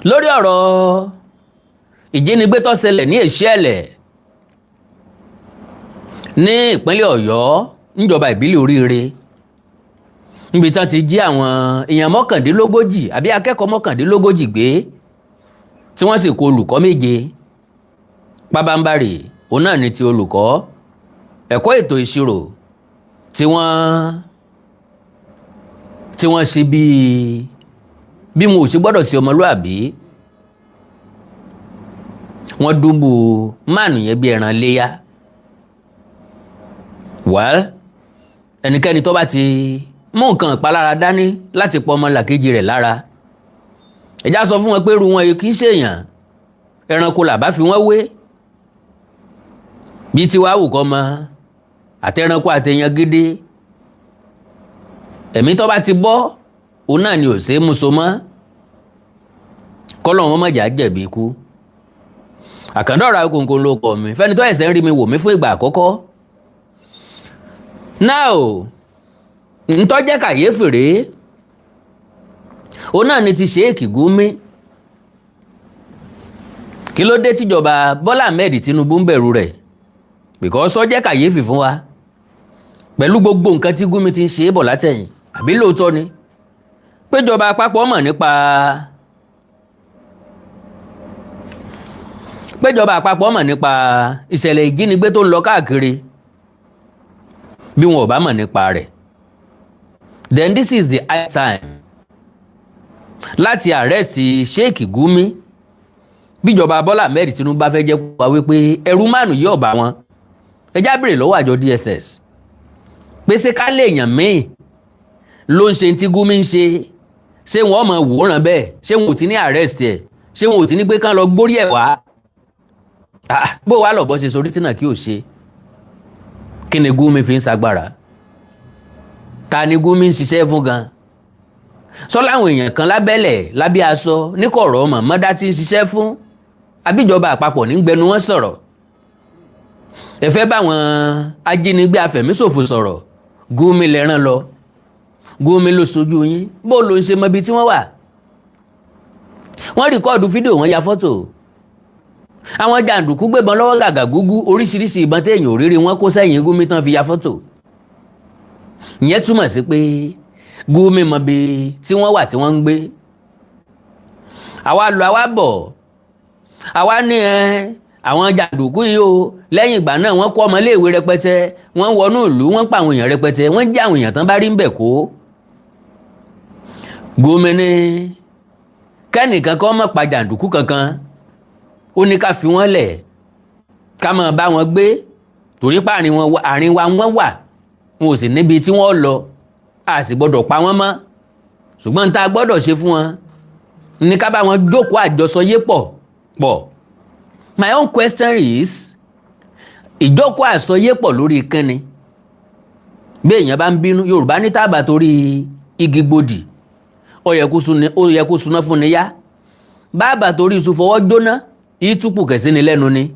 Lórí ọ̀rọ̀ ìjínigbé tó ṣẹlẹ̀ ní Èṣíẹ̀lẹ̀ ní ìpínlẹ̀ Ọ̀yọ́, níjọba ìbílẹ̀ Oríire, níbi tí wọ́n ti jí àwọn èèyàn 39 àbí akẹ́kọ̀ọ́ 39 gbé, tí wọ́n sì kó olùkọ́ méje. Pábánbárì òun náà ní ti olùkọ́ ẹ̀kọ́ ètò ìṣirò tí wọ́n ṣe bíi bí wọn ò ṣe gbọ́dọ̀ sí ọmọlúàbí. Wọ́n dúnbù máàlù yẹn bí ẹran léyà. Well, ẹnikẹ́ni tó bá ti mú nǹkan ìpalára dání láti pọ ọmọlàkejì rẹ̀ lára, ẹ̀já sọ fún wọn pé irú wọn kì í ṣèèyàn, ẹranko làbá fi wọ́n wé. Bí tiwa wù kọ́ mọ àtẹranko àtẹyàn gidi, ẹ̀mí tó bá ti bọ́, òun náà ni ò ṣe é mú so mọ́. Kọ́lọ́ wọn mọ̀jà jẹ̀bi ikú. Àkàndọ̀rọ̀ Awíkonko ló kọ̀ mí fẹ́ni tó ẹ̀sẹ̀ ń rí mi wò mí fún ìgbà àkọ́kọ́. Now, ntọ́jẹ́ kàyéfì rèé, òun náà ni ti Sheikh Gumi. Kí ló dé tíjọba Bọ́lá Ahmed Tinubu ń bẹ̀rù rẹ̀? Because ó jẹ́ kàyéfì fún wa pẹ̀lú gbogbo nǹkan tí Gumi ti ń ṣe é bọ̀ látẹ̀yìn. Àbí lóòótọ́ ni péjọba àpapọ̀ mọ̀ nípa péjọba àpapọ̀ mọ̀ nípa ìṣẹ̀lẹ̀ ìjínigbé tó ń lọ káàkiri? Bí wọn ò bá mọ̀ nípa rẹ̀, then this is the high time láti arrest Sheikh Gumi. Bíjọba Bọ́lá Ahmed Tinubu bá fẹ́ jẹ́ kó wá wípé ẹrú márùn yóò bá wọn, ẹ já béèrè lọ́wọ́ àjọ DSS pé ṣé ká lè yàn míì ló ń ṣe tí Gumi ń ṣe, ṣé wọn mọ̀ wòran bẹ́ẹ̀? Ṣé wọn ò ti ní arrest ẹ̀? Ṣé wọn ò ti ní pé kán lọ gbórí ẹ̀ wá? Bó wàá lọ bọ́ ṣe sorí tí náà kí ò ṣe. Kí ni Gumi fi ń ṣagbára? Ta ni Gumi ń ṣiṣẹ́ fún gan? Sọ láwọn èèyàn kan lábẹ́lẹ̀, lábẹ́ aṣọ, níkọ̀rọ̀ mọ̀mọ́dá tí ń ṣiṣẹ́ fún, àbíjọba àpapọ̀ nígbẹnu wọn sọ̀rọ̀? Ẹ fẹ́ báwọn ajínigbé afẹ̀míṣòfò sọ̀rọ̀, Gumi lẹ́ràn lọ, Gumi ló sojú yín. Bó ló ń ṣe mọ ibi tí wọ́n wà? Wọ́n record fídíò, wọ́n ya fọ́tò. Àwọn jàǹdùkú gbébọn lọ́wọ́ gàgà gúgú, oríṣiríṣi ìbọn téèyàn ò rírí wọn kó sẹ́yìn Gumi tán fi ya fọ́tò. Ìyẹn túmọ̀ sí pé Gumi mọ ibi tí wọ́n wà, tí wọ́n ń gbé. Àwa lọ, àwa bọ̀, àwa ní ẹ àwọn jàǹdùkú yìí o. Lẹ́yìn ìgbà náà, wọ́n kó ọmọléèwé rẹpẹtẹ, wọ́n wọnú ìlú, wọ́n pa àwọn èèyàn rẹpẹtẹ, wọ́n jí àwọn èèyàn tán bá rí ń bẹ̀ kó. Gumi ní kẹ́nìkan kọ́ mọ̀ pa jàǹdùkú kankan, ó ní ká fi wọ́n lẹ̀, ká máa bá wọn gbé, torí pé àárín wa wọ́n wà, wọn ò sì níbi tí wọ́n lọ, a sì gbọ́dọ̀ pa wọ́n mọ́. Ṣùgbọ́n tá a gbọ́dọ̀ ṣe fún wọn ní ká bá wọn jókòó àjọsọyé pọ̀ pọ̀. My own question is, ìjókòó àsọyé pọ̀ lórí kínni? Bí èèyàn bá ń bínú, Yorùbá ní tábà torí igi gbòdì, ó yẹ kó suná fún ni yá. Bàbà torí iṣu fọwọ́ jóná, ìtúpù kẹ̀sí ni lẹ́nu ni.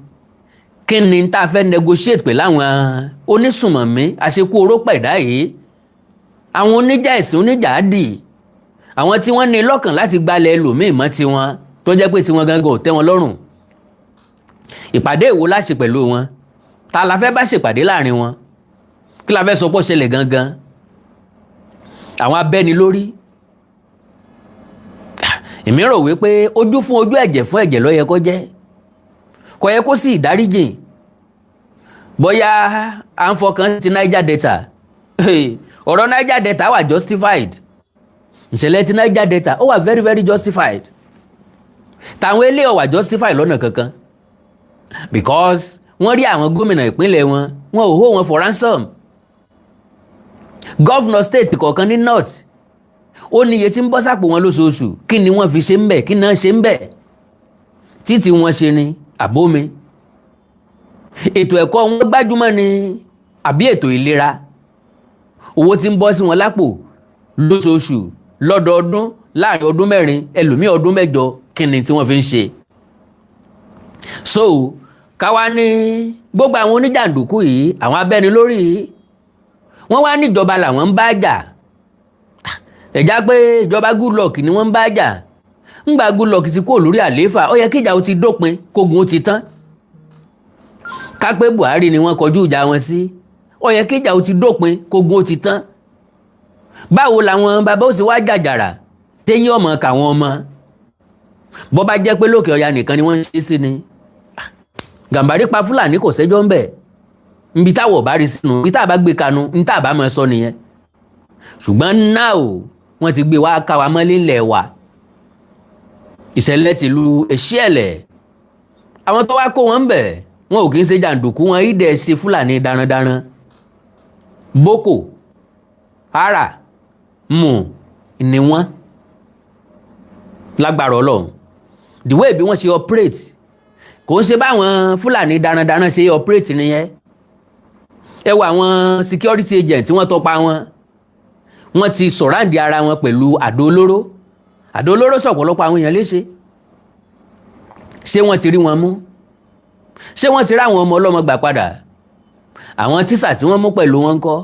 Kí ni tá a fẹ́ negotiate pẹ̀lú àwọn onísùnmọ̀mí, àṣekú oró pẹ̀dá yìí, àwọn oníjà ẹ̀sìn, oníjà dì, àwọn tí wọ́n ní lọ́kàn láti gbalẹ̀ ẹlòmíì mọ́ tiwọn, tó jẹ́ pé tiwọn gangan ò tẹ́ wọn lọ́rùn? Ìpàdé èwo la ṣe pẹ̀lú wọn? Ta la fẹ́ bá ṣèpàdé láàrin wọn? Kí la fẹ́ sọ pé ó ṣẹlẹ̀ gangan? Àwọn abẹ́ni lórí, èmi rò wípé ojú fún ojú, ẹ̀jẹ̀ fún ẹ̀jẹ̀ ló yẹ kó jẹ́. Kò yẹ kó sí ìdáríjìn. Bóyá à ń fọkàn ti Niger Delta, ọ̀rọ̀ Niger Delta wà justified. Ìṣẹ̀lẹ̀ ti Niger Delta, ó wà very very justified. Tàwọn eléyìí ò wà justified lọ́nà kankan, because wọ́n rí àwọn gómìnà ìpínlẹ̀ wọn, wọn ò hó wọn for ransom. Governor state kọ̀ọ̀kan ní north, ó ní iye tí ń bọ́ sápò wọn lóṣooṣù. Kí ni wọ́n fi ṣe ń bẹ̀? Kí náà ṣe ń bẹ̀? Títí wọn ṣe ni àbómi ètò ẹ̀kọ́ wọn gbájúmọ́ ni, àbí ètò ìlera? Owó tí ń bọ́ sí wọn lápò lóṣooṣù, lọ́dọọdún, láàrin ọdún 4, ẹlòmíì ọdún 8, kí ni tí wọ́n fi ń ṣe? So káwa ní gbogbo àwọn oníjàǹdùkú yìí, àwọn abẹ́nilórí yìí, wọ́n wá níjọba làwọn ń bá jà. Ẹ̀já pé ìjọba Goodluck ni wọ́n ń bá jà. Ńgbà Goodluck ti kúrò lórí àlééfà, ó yẹ kíjà ó ti dópin, kógun ó ti tán. Ká pé Buhari ni wọ́n kọjú ìjà wọn sí, ó yẹ kíjà ó ti dópin, kógun ó ti tán. Báwo làwọn bàbá ó sì wá jàjàrà téyín ọmọ káwọn ọmọ? Bó bá jẹ́ pé lókè ọya nìkan ni wọ́n ń ṣe sí ni, Gàmbàrí pa Fúlàní, kò sẹ́jọ́ ń bẹ̀. Nbi táwọ̀ bá rí sínú nbi tá a bá gbé kanu, ní tá a bá máa sọ nìyẹn. Ṣùgbọ́n náà o, wọ́n ti gbé wá ká wa mọ́lé ńlẹ̀ wa. Ìṣẹ̀lẹ̀ tìlú Èṣíẹ̀lẹ̀, àwọn tó wá kó wọn bẹ̀, wọn ò kì í ṣe jàǹdùkú, wọn ìdẹ̀ ṣe Fúlàní darandaran. Boko Haram ni wọ́n. Lágbára Ọlọ́run, the way bí wọ́n ṣe operate, kò ń ṣe báwọn Fúlàní darandaran ṣe operate nìyẹn. Ẹ wo àwọn security agent tí wọ́n tọpa wọn, wọ́n ti surround ara wọn pẹ̀lú àdó olóró. Àdó olóró sọ̀pọ̀lọpọ̀ àwọn èèyàn léṣe. Ṣé wọ́n ti rí wọn mú? Ṣé wọ́n ti rí àwọn ọmọ ọlọ́mọ gbà padà? Àwọn tíṣà tí wọ́n mú pẹ̀lú wọn ńkọ́?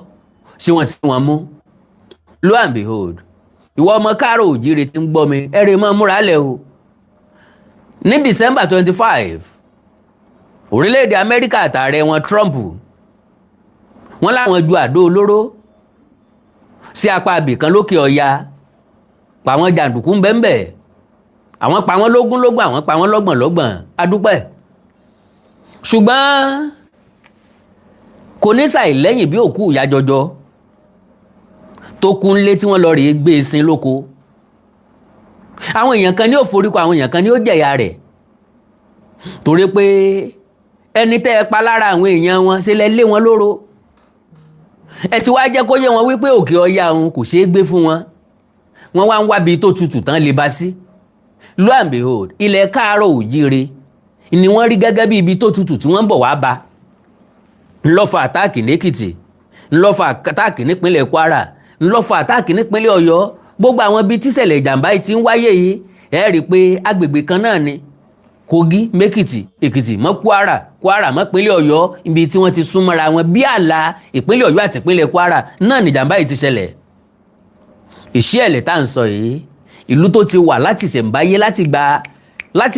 Ṣé wọ́n ti rí wọn mú? Lo and behold, ìwọ ọmọ káàró òjíire tí ń gbọ́ mi, ẹ̀rẹ̀ máa múra lẹ̀ o. Ní December 25, orílẹ̀-èdè Amẹ́ríkà àtààrẹ wọn Trump, wọ́n láwọn ju àdó olóró sí apá abìkan lókè ọya, pa àwọn jàǹdùkú ńbẹ́ńbẹ́, àwọn pa wọ́n lógún lógún, àwọn pa wọ́n lọ́gbọ̀n lọ́gbọ̀n. Adúpẹ́, ṣùgbọ́n kò ní ṣàìlẹ́yìn bí òkú ìyá jọjọ tó kún lé tí wọ́n lọ rèé gbé e sin lóko. Àwọn èèyàn kan ní ó foríkọ, àwọn èèyàn kan ní ó jẹ̀yà rẹ̀, torí pé ẹni tẹ́ ẹ pa lára àwọn èèyàn wọn ṣe lẹ lé wọn lóró. Ẹ ti wá jẹ́ kó yé wọn wípé òkè ọya òun kò ṣeé gbé fún wọn. Wọ́n wá ń wábi tó tutù tán lè bá sí. Lo and behold, ilẹ̀ káàárọ̀ òjíire ni wọ́n rí gẹ́gẹ́ bí ibi tó tutù tí wọ́n ń bọ̀ wá bá. Ńlọ́fà attack lẹ́kìtì, ńlọ́fà attack nípínlẹ̀ Kwara, ńlọ́fà attack nípínlẹ̀ Ọ̀yọ́. Gbogbo àwọn ibi tíṣẹ̀lẹ̀ ìjàmbá yìí ti ń wáyé yìí, ẹ rí i pé agbègbè kan náà ni: Kogi mẹ́kìtì, Èkìtì mọ́ Kwara, Kwara mọ́ ìpínlẹ̀ Ọ̀yọ́. Ibi tí wọ́n ti súnmọ́ra wọn bí ààlà ìpínlẹ̀ Ọ̀yọ́ àti ìpínlẹ̀ Kwara náà nìjàmbá yìí ti ṣẹlẹ̀. Ìṣẹ̀lẹ̀ tá à ń sọ yìí, ìlú tó ti wà láti ṣẹ̀ǹbáyé, láti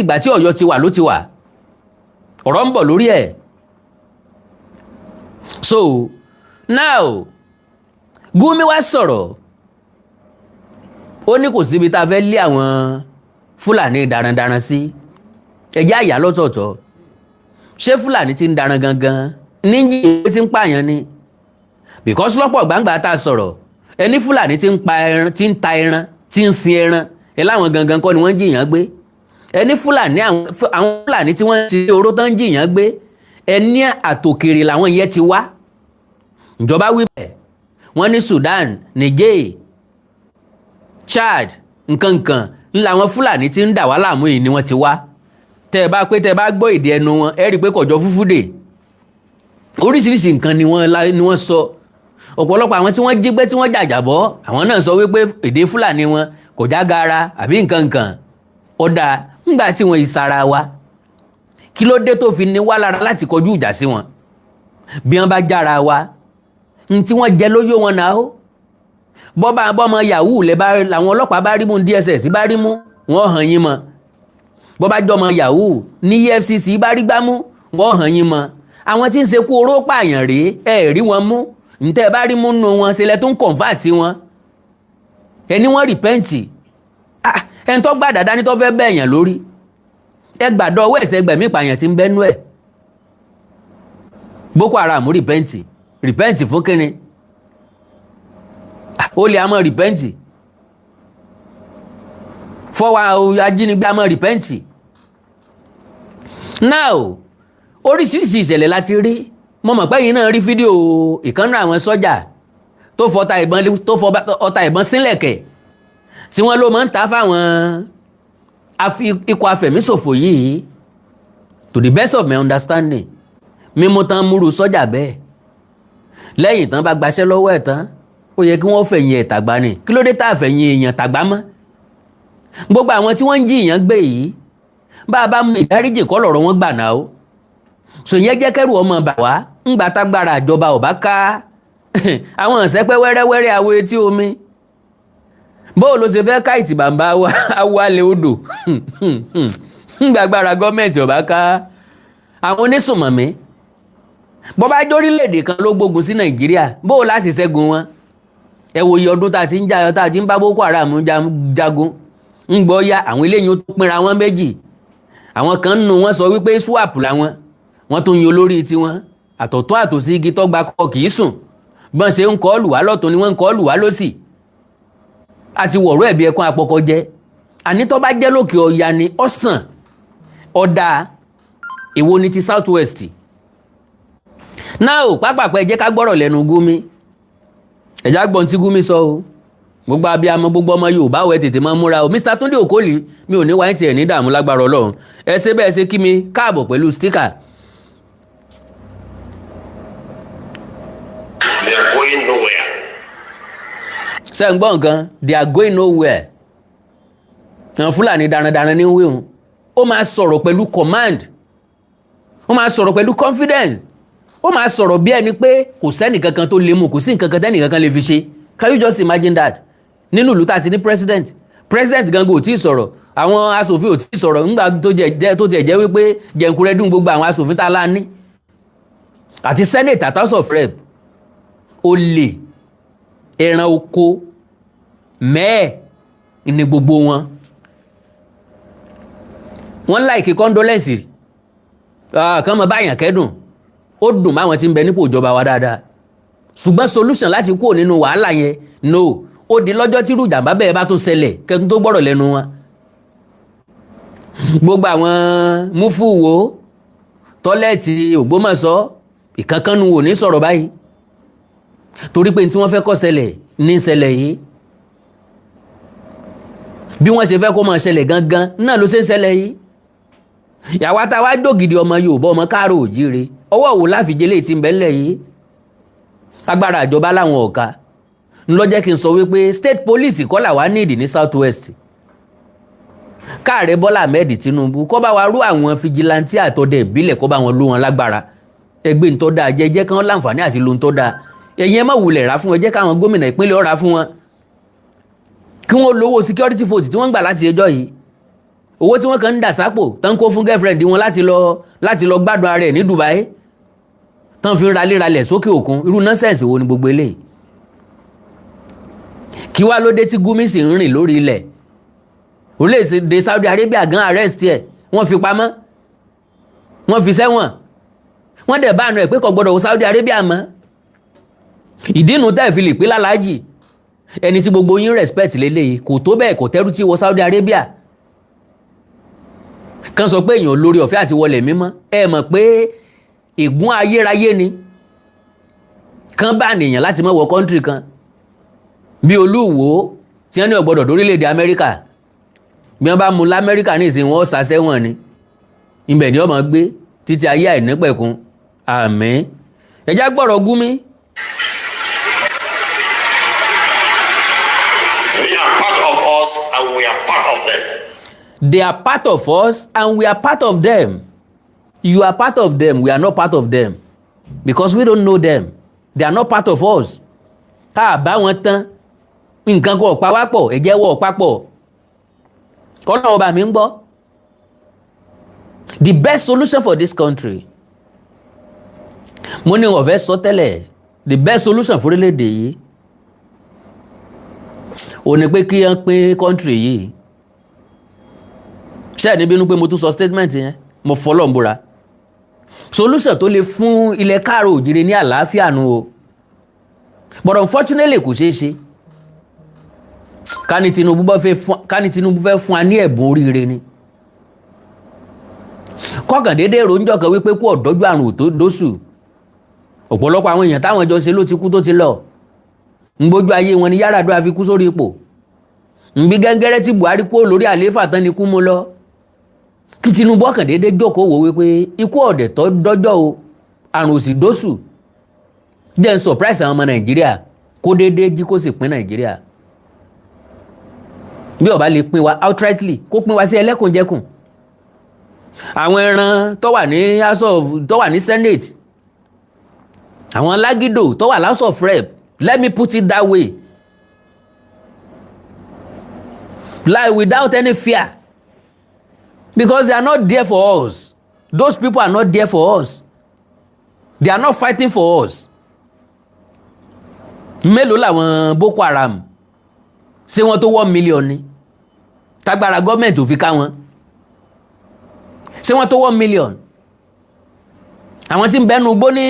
gbà tí Ọ̀yọ́ ti wà ló ti wà. Ọ̀rọ̀ ń bọ̀ lórí ẹ̀. So now, Gumi wá sọ̀rọ̀, ó ní kò síbi tá a fẹ́ lé àwọn Fúlàní darandaran sí. Ẹjẹ́ àyà lọ́tọ̀ọ̀tọ̀. Ṣé Fúlàní ti ń daran gangan níjì tí ń pààyàn ni? Because lọ́pọ̀ gbangba tá a sọ̀rọ̀, ẹni Fúlàní ti ń pa ẹran, tí ń ta ẹran, tí ń sin ẹran ẹ, láwọn gangan kọ́ ni wọ́n ń jìyàn gbé. Ẹni Fúlàní, àwọn Fúlàní tí wọ́n ti oró tán ń jìyàn gbé, ẹni àtòkèrè làwọn yẹn ti wá. Ìjọba wí bẹ́ẹ̀, wọ́n ní Sudan, Niger, Chad, nkankan ńlá àwọn Fúlàní tí ń dà wá láàmú yìí ni wọ́n ti wá. Tẹ́ ẹ bá pé, tẹ́ ẹ bá gbọ́ èdè ẹnu wọn, ẹ rí i pé kọjọ fúfú dè. Oríṣiríṣi nǹkan ni wọ́n sọ. Ọ̀pọ̀lọpọ̀ àwọn tí wọ́n jí gbé, tí wọ́n jàjàbọ́, àwọn náà sọ wípé èdè Fúlàní wọn kò já gaara àbí nǹkan nǹkan. Ọ̀dà ńgbà tí wọ́n ìsara wa, kí ló dé tó fi ní wá lára láti kọjú ìjà sí wọn? Bí wọ́n bá jára wa, n tí wọ́n jẹ lóyó wọn náà, ó bọ́bá bọ́mọ yahoo lẹ bá làwọn ọlọ́pàá bá rí mú, DSS bá rí mú, wọ́n hàn yín mọ́. Bọ́bá jọmọ yahoo ní EFCC bá rí gbámú, wọ́n hàn yín mọ́. Àwọn tí ń ṣekú oró pààyàn rèé, ẹ rí wọn mú. Ntẹ́ ẹ bá rí mú nù wọn, ṣe lẹ tó ń convert wọn, ẹni wọ́n repent. Ẹni tó gbà dáadáa ní tó fẹ́ bẹ̀yàn lórí, ẹ gbàdọ̀ ọwọ́ ẹ̀sẹ̀ gbẹ̀mí ìpààyàn tí ń bẹ́nu ẹ̀. Boko Haram repent. Repent fún kínni? Ó lè àmọ́ repent fọwọ́ ajínigbé àmọ́ repent. Now, oríṣiríṣi ìṣẹ̀lẹ̀ láti rí. Mo mọ̀ pé yín náà rí fídíò ìkànnì àwọn sọ́jà tó fọta ìbọn, tó fọ ọta ìbọn sílẹ̀kẹ̀ tí wọ́n ló máa ń ta fáwọn ikọ̀ afẹ̀míṣòfò yìí. To the best of my understanding, mímú tán múru sọ́jà bẹ́ẹ̀, lẹ́yìn tán bá gbaṣẹ́ lọ́wọ́ ẹ̀ tán, ó yẹ kí wọ́n fẹ̀yìn ẹ̀ tàgbá ni. Kí ló dé tá a fẹ̀yìn èèyàn tàgbá mọ́? Gbogbo àwọn tí wọ́n ń jí èèyàn gbé yìí, bá a bá mú ìdáríjì kọ́ lọ̀rọ̀ wọn gbà náà ó sò yẹn jẹ́ kẹ́rù ọmọ bà wá. Ńgbà tágbára àjọba ò bá ká àwọn ìṣẹ́pẹ́ wẹ́rẹ́wẹ́rẹ́ àwọ̀ etí omi. Bóò ló ṣe fẹ́ ká ìtìbàmbá awalẹ̀ odò ńgbàgbára gọ́ọ̀mẹ̀ntì ọ̀bá ká àwọn onísùnmọ̀mí? Bó bá jórílẹ̀-èdè kan ló gbógun sí Nàìjíríà, bóò láti ṣẹ́gun wọn? Ẹ wo iye ọdún tá a ti ń jà, tá a ti ń bá Boko Haram jagun. Ń gbọ́ ya, àwọn eléyìí ó tún pínra wọn méjì. Àwọn kan nù wọ́n sọ wípé ISWAP làwọn, wọ́n tún yan olórí tiwọn. Àtọ̀tún àtòsí, igi tọ́gba kọ kì í sùn. Bọ́n ṣe ń kọ́ lù wá lọ́tún ni wọ́n ń kọ́ lù wá lọ́sì. Àti wọ̀rọ̀ ẹ̀bí ẹ̀kún apọkọ jẹ́. Àní tó bá jẹ́ lókè ọya ni ọ̀sán ọ̀dà, èwo ni ti South West náà ò pápápá? Ẹ jẹ́ ká gbọ́rọ̀ lẹ́nu Gumi. Ẹ̀já gbọ́n tí Gumi sọ o. Gbogbo abiyamọ, gbogbo ọmọ Yorùbá ò, ẹ tètè máa múra o. Mr Tunde Okoli, mi ò ní wáyé tiẹ̀ ní dààmú lágbára Ọlọ́run. Ẹ ṣe bẹ́ẹ̀ ṣe kí mi káàbọ̀ pẹ̀lú sticker. They are going nowhere. Ṣe ń gbọ́ nǹkan? They are going nowhere. Àwọn Fúlàní darandaran ní wíhun. Ó máa sọ̀rọ̀ pẹ̀lú command, ó máa sọ̀rọ̀ pẹ̀lú confidence, ó máa sọ̀rọ̀ bí ẹni pé kò sẹ́nì kankan tó lè mú, kò sí nǹkan kan tẹ́nì kankan lè fi ṣe. Can you just imagine that? Nínú ìlú tá a ti ní president, president gangan ò tí ì sọ̀rọ̀, àwọn aṣòfin ò tí ì sọ̀rọ̀, ńgbà tó tiẹ̀ jẹ́ wípé jẹ̀ǹkúrẹ́dùn gbogbo àwọn aṣòfin tá a lá ní àti senate àti House of Rep, olè, ẹran oko mẹ́ẹ̀ ní gbogbo wọn. Wọ́n like condolence kàn mọ́ báyàn kẹ́dùn. Ó dùn máwọn tí ń bẹ nípò ìjọba wa dáadáa, ṣùgbọ́n solution láti kúrò nínú wàhálà yẹn, no. Ó di lọ́jọ́ tí irú ìjàmbá bẹ́ẹ̀ bá tún ṣẹlẹ̀ kẹ́tún tó gbọ́rọ̀ lẹ́nu wọn. Gbogbo àwọn múfù wo toilet Ògbómọ̀ṣọ́, ìkankannu ò ní sọ̀rọ̀ báyìí, torí pé tí wọ́n fẹ́ kó ṣẹlẹ̀ ní ṣẹlẹ̀ yìí. Bí wọ́n ṣe fẹ́ kó máa ṣẹlẹ̀ gangan náà ló ṣe ń ṣẹlẹ̀ yìí. Yàwá tá a wá dògidì ọmọ Yorùbá, ọmọ káàró òjíire, ọwọ́ wo láfijẹ́ lè ti ń bẹ́lẹ̀ yìí? Agbára ìjọba láwọn ọ̀ka ńlọ jẹ́ kí n sọ wípé state police kọ́ làwa nídìí ní South West. Káàrẹ Bọ́lá Ahmed Tinubu kó bá wa rú àwọn vigilante àtọdẹ ìbílẹ̀, kó bá wọn lú wọn lágbára. Ẹgbẹ́ ń tọ́ da jẹ́jẹ́ kí wọ́n láǹfààní àti lu ń tọ́ da. Ẹ̀yin ẹ má wulẹ̀ rà fún wọn, jẹ́ káwọn gómìnà ìpínlẹ̀ ọ̀rà fún wọn, kí wọ́n lówó security vote tí wọ́n ń gbà láti ẹjọ́ yìí, owó tí wọ́n kàn ń dà sápò tán, kó fún girlfriend wọn láti lọ gbádùn ara ẹ̀ ní Dubai, tán fi ń ralé ralẹ̀ sókè òkun. Irú nonsense wo ni gbogbo eléyìí? Kí wá ló dé tí Gumi sì ń rìn lórí ilẹ̀ orílẹ̀-èdè Saudi Arabia gan? Arrest ẹ̀, wọ́n fi pamọ́, wọ́n fi sẹ́wọ̀n, wọ́n dẹ̀ bá àánú ẹ̀ pé kò gbọ́dọ̀ wọ Saudi Arabia mọ́. Ìdínú tẹ́ fi lè pé lálàájì, ẹni tí gbogbo yín respect lélẹ́yìí, kò tó bẹ́ẹ̀, kò tẹ́rù tí wọ Saudi Arabia. Kan sọ pé èèyàn lórí ọ̀fẹ́ àti wọlé mímọ́, ẹ mọ̀ pé ègún ayérayé ni kán bá nìyàn láti má wọ country kan, bí Olúwo tí wọ́n ní ó gbọ́dọ̀ dórílẹ̀‐èdè Amẹ́ríkà. Bí wọ́n bá mú lamẹ́ríkà ní ìsìn, wọn sàṣẹ́wọ̀n ni. Ibẹ̀ ni wọ́n máa gbé títí ayé àìnípẹ̀kun. Àmín. Ẹ̀já gbọ́rọ̀ Gumi. They are part of us and we are part of them. They are part of us and we are part of them. You are part of them, we are not part of them because we don't know them. They are not part of us. Ká bá wọn tán, nǹkan kan ọ̀pá wá pọ̀, ẹ̀jẹ̀ wọ̀ ọ̀pá pọ̀ kọ́nà ọba mi ń gbọ́. The best solution for this country, mo ní wọ́n fẹ́ sọ tẹ́lẹ̀, the best solution fún orílẹ̀-èdè yìí ò ní pé kí wọ́n pín country yìí. Ṣé ẹ̀ ní bínú pé mo tún sọ statement yẹn? Mo fọlọ́ ń búra, solution tó lè fún ilẹ̀ káàró òjìrè ní àlàáfíà nu o. But unfortunately, kò ṣeé ṣe. Ká ní Tinubu fẹ́ fún wa ní ẹ̀bùn oríire ni, kọ́kàn déédéé ròǹjọ́ kan wípé kú ọ̀dọ́jú àrùn tó dóṣù. Ọ̀pọ̀lọpọ̀ àwọn èèyàn táwọn jọ ṣe ló ti kú, tó ti lọ ń gbójú ayé wọn ni. Yar'Adua fi kú sórí ipò ń bí gẹ́ngẹ́rẹ́ tí Buhari kú lórí àlééfà tán ni kú mú lọ. Kí Tinubu ọkàn déédéé jókòó wò wípé ikú ọ̀dẹ̀ tó dọ́jọ́ o, àrùn òsì dóṣù, jẹ́ ń surprise àwọn ọmọ Nàìjíríà, kó déédéé jí kó sì pín Nàìjíríà. Bí ó bá lè pín wa outrightly, kó pín wa sí ẹlẹ́kùnjẹkùn. Àwọn ẹran tó wà ní House of, tó wà ní Senate, àwọn lágídò tó wà House of Rep, let me put it that way. Like without any fear, because they are not there for us. Those people are not there for us. They are not fighting for us. Mélòó làwọn Boko Haram? Ṣé wọ́n tó 1 million ni tágbára gọ́ọ̀mẹ̀ntì ò fi ká wọn? Ṣé wọ́n tó 1 million? Àwọn tí ń bẹ́nu gbó ní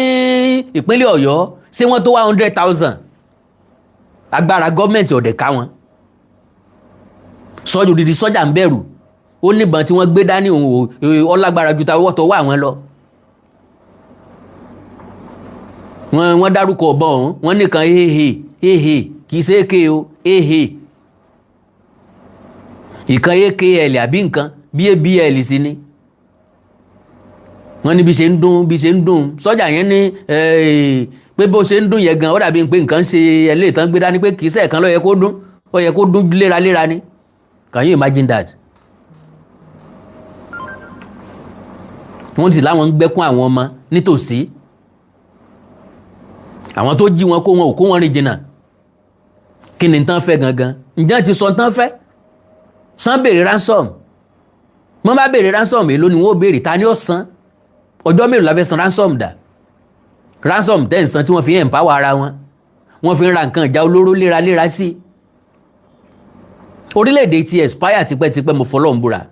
ìpínlẹ̀ Ọ̀yọ́, ṣé wọ́n tó 100,000? Agbára gọ́ọ̀mẹ̀ntì ọ̀dẹ̀ ká wọn. Sọ́jà, odidi sọ́jà ń bẹ̀rù, ó níbọn tí wọ́n gbé dání, òun ò ọlágbára ju tawọ́ tọwọ́ àwọn lọ. Wọ́n dárúkọ ọ̀bọ̀n ọ̀hún, wọ́n nìkan hehe hehe, kì í ṣe èké o, hehe ìkan, akl àbí nǹkan bí abl sí ni. Wọ́n ní bí ṣe ń dún, bí ṣe ń dún, sọ́jà yẹn ní pé bó ṣe ń dún yẹn gan, ó dàbí pé nǹkan ṣe ẹlẹ́ẹ̀tàn gbé dání, pé kì í ṣe ẹ̀kan ló yẹ kó dún, ó yẹ kó dún léraléra ni. Can you imagine that? Wọ́n ti láwọn ń gbẹ́kún àwọn ọmọ nítòsí. Àwọn tó jí wọn kó, wọn ò kó wọn rìn jìnnà. Kí ni tán fẹ́ gangan? Ǹjẹ́ ti sọ tán fẹ́ san béèrè ransom? Wọ́n bá béèrè ransom, èló ni wọ́n ó béèrè? Ta ni ó san? Ọjọ́ mélòó la fẹ́ san ransom dà? Ransom tẹ́ ń san, tí wọ́n fi ń empower ara wọn, wọ́n fi ń ra nǹkan ìjà olóró léraléra sí. Orílẹ̀-èdè ti expire tipẹ́tipẹ́. Mo fọlọ́run búra,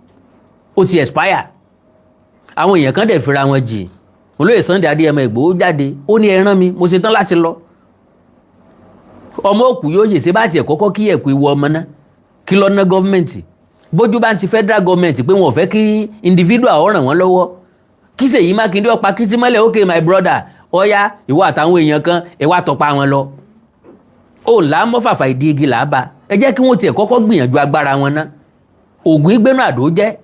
ó ti expire. Àwọn èèyàn kan dẹ̀ fira wọn jì. Olóyè Sunday Adéyẹmọ Ìgbòho jáde, ó ní ẹ rán mi, mo ṣetán láti lọ. Ọmọ òkú yóò yè ṣe bá tiẹ̀ kọ́kọ́ kí ẹ̀kú ìwọ ọmọ náà kí lọ ná gọ́ọ̀mẹ̀ntì bójú bá ń ti federal government pé wọn ò fẹ́ kí individual ó ràn wọ́n lọ́wọ́, kí Ṣèyí Mákindé ọ̀pá kí símọ́lẹ̀. Okay, my brother, ọ̀ya, ìwọ àtàwọn èèyàn kan, ẹ wá tọpa wọn lọ. Ó là á mọ́ fàfà ìdí igi là á bá. Ẹ jẹ́ kí wọ́n tiẹ̀ kọ́kọ́ gbìyànjú agbára wọn ná. Ògùn ìgbénu àdó jẹ́.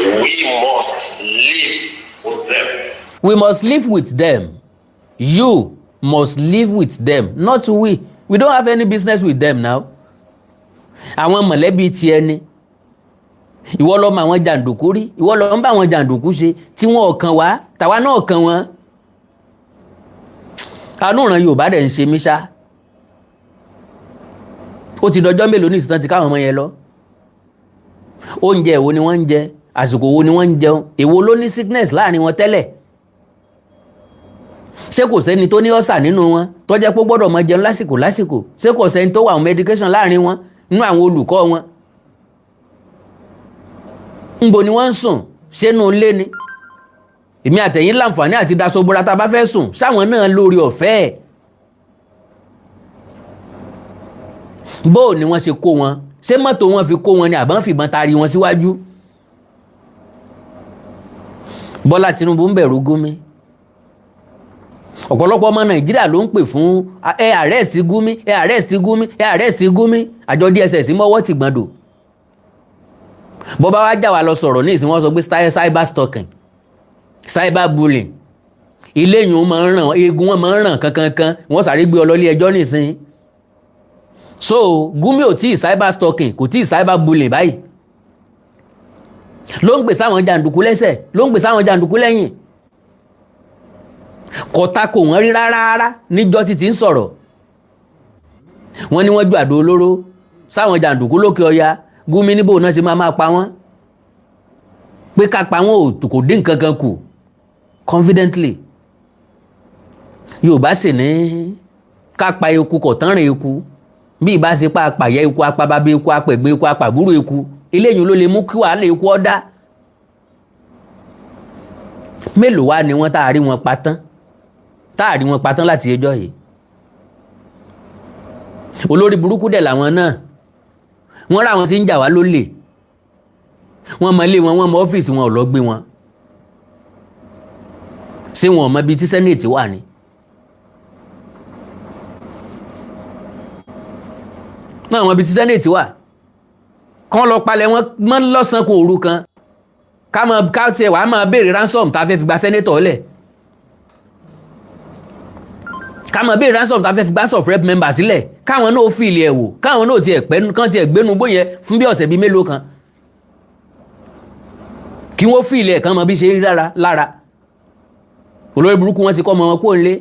We must live with them. We must live with them. You must live with them, not we. We don't have any business with them now. Àwọn mọ̀lẹ́bí tiẹ̀ ni. Ìwọ lọ mọ àwọn jàǹdùkú rí, ìwọ lọ ń bá àwọn jàǹdùkú ṣe tí wọn ò kàn wá, tàwa náà kàn wọ́n. Àánú ìran Yorùbá dẹ̀ ń ṣe mí ṣá. Ó ti dọjọ́ mélòó ní ìsìtàn ti káwọn ọmọ yẹn lọ? Oúnjẹ èwo ni wọ́n ń jẹ? Àsìkò wo ni wọ́n ń jẹun? Èwo ló ní sickness láàrin wọn tẹ́lẹ̀? Ṣé kò sẹ́ni tó ní ulcer nínú wọn tó jẹ́ pé ó gbọ́dọ̀ máa jẹun lásìkò lásìkò? Ṣé kò sẹ́ni tó wà on medication láàrin wọn, nínú àwọn olùkọ́ wọn? Ńbo ni wọ́n ń sùn? Ṣénú ilé ni èmi àtẹ̀yìn láǹfààní àti daṣọ bora tá a bá fẹ́ sùn? Sáwọn náà lórí ọ̀fẹ́ ẹ̀? Bó ni wọ́n ṣe kó wọn? Ṣé mọ́tò wọn fi kó wọn ni, àbọ̀n fìbọn taari wọn síwájú? Bọ́lá Tinubu ń bẹ̀rù Gumi. Ọ̀pọ̀lọpọ̀ ọmọ Nàìjíríà ló ń pè fún ẹ arrest Gumi, ẹ arrest Gumi, ẹ arrest Gumi. Àjọ DSS mọ́wọ́ ti gbọ́ndò. Bọ́bá wá jà wá lọ sọ̀rọ̀ ní ìsìn, wọ́n sọ pé cyber stalking, cyber bullying, ilé yìí wọ́n máa ń ràn eegun, wọn máa ń ràn kankankan, wọ́n sáré gbé ọ lọ ilé ẹjọ́ nísìn. So Gumi ò tí ì cyber stalking, kò tí ì cyber bullying báyìí. Ló ń gbè sáwọn jàǹdùkú lẹ́sẹ̀, ló ń gbè sáwọn jàǹdùkú lẹ́yìn. Kò tako wọ́n rí rárá rárá níjọ́ títí ń sọ̀rọ̀. Wọ́n ní wọ́n ju àdó olóró sáwọn jàǹdùkú lókè ọya. Gumi níbo náà ṣe máa máa pa wọ́n, pé ká pa wọ́n ò kò dín nǹkan kan kù. Confidently. Yorùbá sì ní ká pa eku kò tán rìn eku, bí ìbá ṣe pa apàyẹ eku, apababẹ eku, apẹ̀gbẹ́ eku, apàbúrò eku, eléyìí ló lè mú kí wàhálà eku ọ̀dá. Mélòó wá ni wọ́n tá a rí wọn pa tán, tá a rí wọn pa tán láti ẹjọ́ yìí? Olórí burúkú dẹ̀ làwọn náà. Wọ́n rà wọn tí ń jà wá lólè, wọ́n mọ ilé wọn, wọ́n mọ ọ́fíìsì wọn, ò lọ gbé wọn. Ṣé wọn ò mọ ibi tí senate wà ni? Náà mọ ibi tí senate wà, kán lọ palẹ̀ wọn mọ́ lọ́sàn-án kó òru kan, ká mọ ká tiẹ̀ wàá máa béèrè ransom tá a fẹ́ fi gba senator lẹ̀, ká máa béèrè ransom tá a fẹ́ fi gba sub rep member sílẹ̀, káwọn náà fi ilẹ̀ wò, káwọn náà tiẹ̀ pẹ́, kán tiẹ̀ gbénu bóyẹ fún bí ọ̀sẹ̀ bíi mélòó kan, kí wọ́n fi ilẹ̀ kan mọ bí ṣe rí lára lára olórí burúkú. Wọn ti kọ́ ọmọ wọn kó nílé.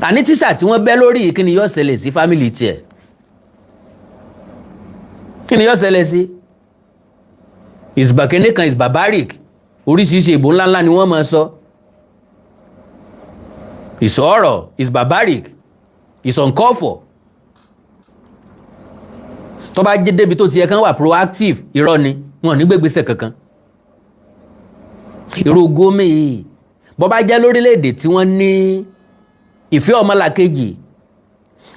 Àní tíṣà tí wọ́n bẹ́ lórí, kí ni yóò ṣẹlẹ̀ sí family tiẹ̀? Kí ni yóò ṣẹlẹ̀ sí? Ìsìbàkínní kan is barbaric. Oríṣiríṣi ìbò ńláńlá ni wọ́n máa sọ. Ìsọ̀rọ̀ is barbaric, is uncalled for. Tó bá jẹ́ débi tó ti yẹ kán wà proactive, irọ́ ni, wọn ò ní gbégbèsè kankan. Irú Gumi yìí, bó bá jẹ́ lórílẹ̀‐èdè tí wọ́n ní ìfẹ́ ọmọlàkejì,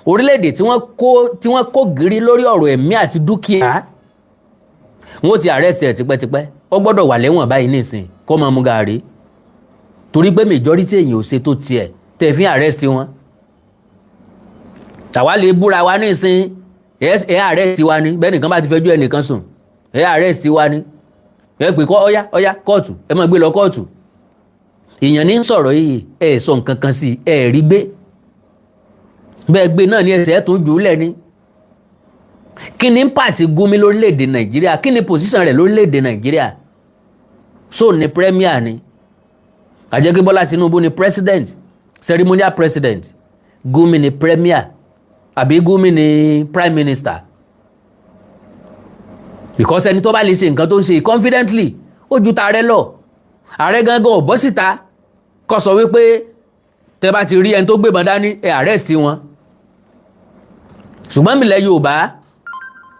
orílẹ̀‐èdè tí wọ́n kó gírí lórí ọ̀rọ̀ ẹ̀mí àti dúkìá, wọn ó ti arrest ẹ̀ tipẹ́tipẹ́. Ó gbọ́dọ̀ wà lẹ́wọ̀n báyìí nísìn, kó máa mu gàrí, torí pé majority èèyàn ò ṣe tó tiẹ̀ tẹ̀ fi arrest wọn. Tàwa lè búra wa nísìn, ẹ arrest wa ni. Bẹ́ẹ̀ nìkan bá ti fẹjọ́ ẹnìkan sùn, ẹ arrest wa ni. Ẹ pè kọ́, ọ̀yá ọ̀yá, kóòtù, ẹ máa gbé lọ kóòtù. Èèyàn ní sọ̀rọ̀ yìí, ẹ sọ nǹkan kan sí, ẹ rí gbé bẹ́ẹ̀ gbé náà ní ẹsẹ̀ tó jù ú lẹ̀ ni. Kí ni pàtì Gumi lórílẹ̀‐èdè Nàìjíríà? Kí ni position rẹ̀ lórílẹ̀‐èdè Nàìjíríà? So ní premier ni àjẹkí Bọ́lá Tinubu ni president, ceremonial president. Gumi ni premier àbí Gumi ni prime minister? Because ẹni tó bá lè ṣe nǹkan tó ń ṣe confidently, ó ju tààrẹ lọ. Ààrẹ gangan ò bọ́ síta kó sọ wípé tẹ bá ti rí ẹni tó gbébọn dání, ẹ arrest wọn. Ṣùgbọ́n mílẹ̀ Yorùbá,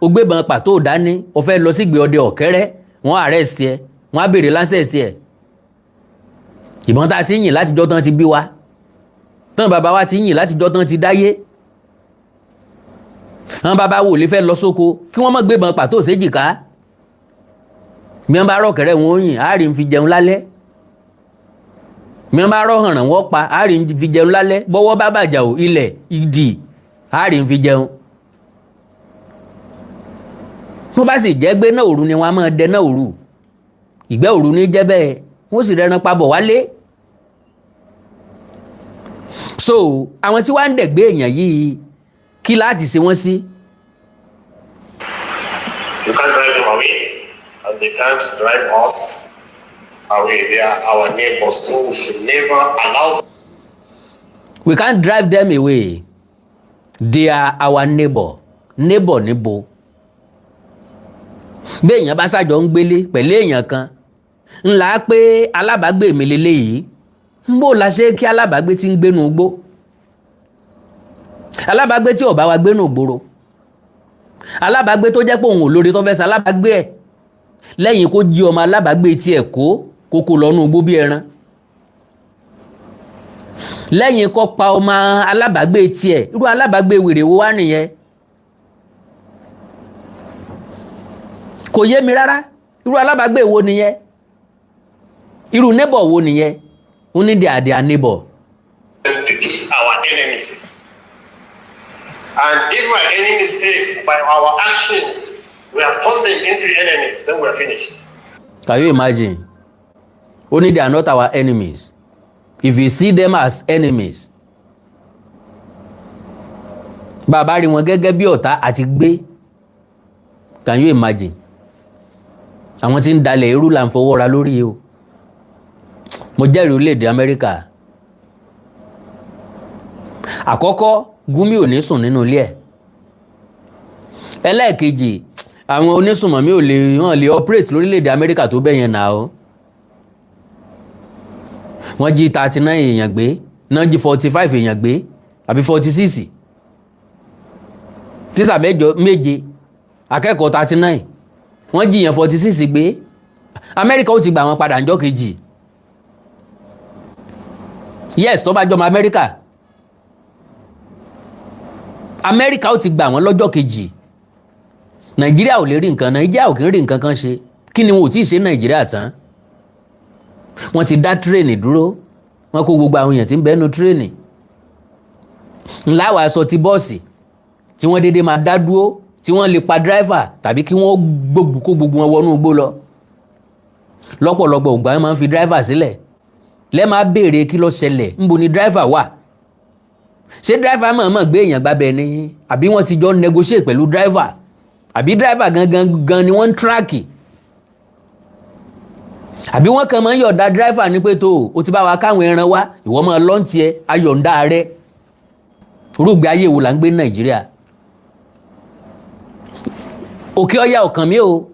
ó gbébọn pàtó dání, ó fẹ́ lọ sígbè ọdẹ ọ̀kẹ́rẹ́, wọ́n arrest ẹ, wọ́n á béèrè license ẹ. Ìbọn tá a ti yìn látijọ́ tán ti bí wa tán, bàbá wa ti yìn látijọ́ tán ti dáyé. Àwọn bàbá wò lè fẹ́ lọ sóko kí wọ́n má gbébọn pàtó séjìká. Bí wọ́n bá rọ̀kẹ́rẹ́, wọn ó yìn, àárín fi jẹun lálẹ́. Bí wọ́n bá rọ̀hànràn, wọ́n pa, àárín fi jẹun lálẹ́. Bọ́wọ́ bá bàjá ò ilẹ̀ ìdì, àárín fi jẹun. Wọ́n bá sì jẹ́ gbé náà, òru ni wọ́n á máa dẹ náà, òru ìgbẹ́ òru ní jẹ́ bẹ́ẹ̀, wọ́n sì rẹran pabọ̀ wálé. So àwọn tí wàá ń dẹ̀gbẹ́ èèyàn yìí, kí láti ṣe wọ́n sí? You can't drive them away, and they can't drive us away. They are our neighbors, so we should never allow We can't drive them away, they are our neighbor. Neighbor níbo? Bí èèyàn bá ṣàjọ ń gbélé pẹ̀lú èèyàn kan ńlá pé alábàágbé mi lélẹ́yìí, ń bò la ṣe kí alábàágbé tí ń gbénu gbó, alábàágbé tí ò bá wa gbénu gbòòrò, alábàágbé tó jẹ́ pé òun ò lórí tó fẹ́ sa alábàágbé ẹ̀ lẹ́yìn kó jí ọmọ alábàágbé tiẹ̀ kó kókó lọ́nú igbó bí ẹran, lẹ́yìn kó pa ọmọ alábàágbé tiẹ̀. Irú alábàágbé wèrè wo wá nìyẹn? Kò yé mi rárá. Irú alábàágbé wo nìyẹn? Irú neighbor wo nìyẹn? Ó ní they are their neighbor. Them to be our enemies. And if by any mistakes, by our actions, we have turned them into enemies, then we are finished. Can you imagine? Only they are not our enemies. If you see them as enemies, bàbá rí wọn gẹ́gẹ́ bí ọ̀tá àti gbé. Can you imagine? Àwọn tí ń dalẹ̀ irú là ń fọwọ́ ra lórí o. Mo jẹ́rìí orílẹ̀-èdè Amẹ́ríkà. Àkọ́kọ́, Gumi ò ní sùn nínú ilé ẹ̀. Ẹlẹ́ẹ̀kejì, àwọn onísùnmọ̀mí ò lè wọ́n lè operate lórílẹ̀-èdè Amẹ́ríkà tó bẹ́ẹ̀ yẹn nà ó. Wọ́n jí 39 èèyàn gbé náà, jí 45 èèyàn gbé àbí 46, tíṣà mẹ́jọ, méje, akẹ́kọ̀ọ́ 39, wọ́n jí èèyàn 46 gbé. Amẹ́ríkà ó ti gbà wọ́n padà ńjọ́ kejì. Yes, tó bá jọmọ Amẹ́ríkà, Amẹ́ríkà ó ti gbà wọ́n lọ́jọ́ kejì. Nàìjíríà ò lè rí nǹkan, Nàìjíríà ò kì í rí nǹkan kan ṣe. Kí ni wọn ò tí ì ṣe Nàìjíríà tán? Wọ́n ti dá train dúró, wọ́n kó gbogbo àwọn èèyàn tí ń bẹ́nu train ńlá. Wàá sọ ti bọ́ọ̀sì tí wọ́n déédéé máa dá dúró, tí wọ́n lè pa driver tàbí kí wọ́n gbogbo kó gbogbo wọn wọnú igbó lọ. Lọ́pọ̀lọpọ̀ ìgbà, wọ́n máa ń fi driver sílẹ̀. Lẹ́ẹ̀ máa béèrè kí ló ṣẹlẹ̀, ńbo ni driver wà? Ṣé driver mọ̀ọ́mọ̀ gbé èèyàn gbábẹ́ ni, àbí wọ́n ti jọ negotiate pẹ̀lú driver, àbí driver gangan gan ni wọ́n ń track, àbí wọ́n kàn máa ń yọ̀ǹda driver ní pé tó o ti bá wa káwọn ẹran wá, ìwọ máa lọ́ǹtì ẹ, ayọ̀ǹda rẹ? Rúgbẹ́ ayé wo là ń gbé ní Nàìjíríà? Òkè Ọya ọ̀kàn mi o.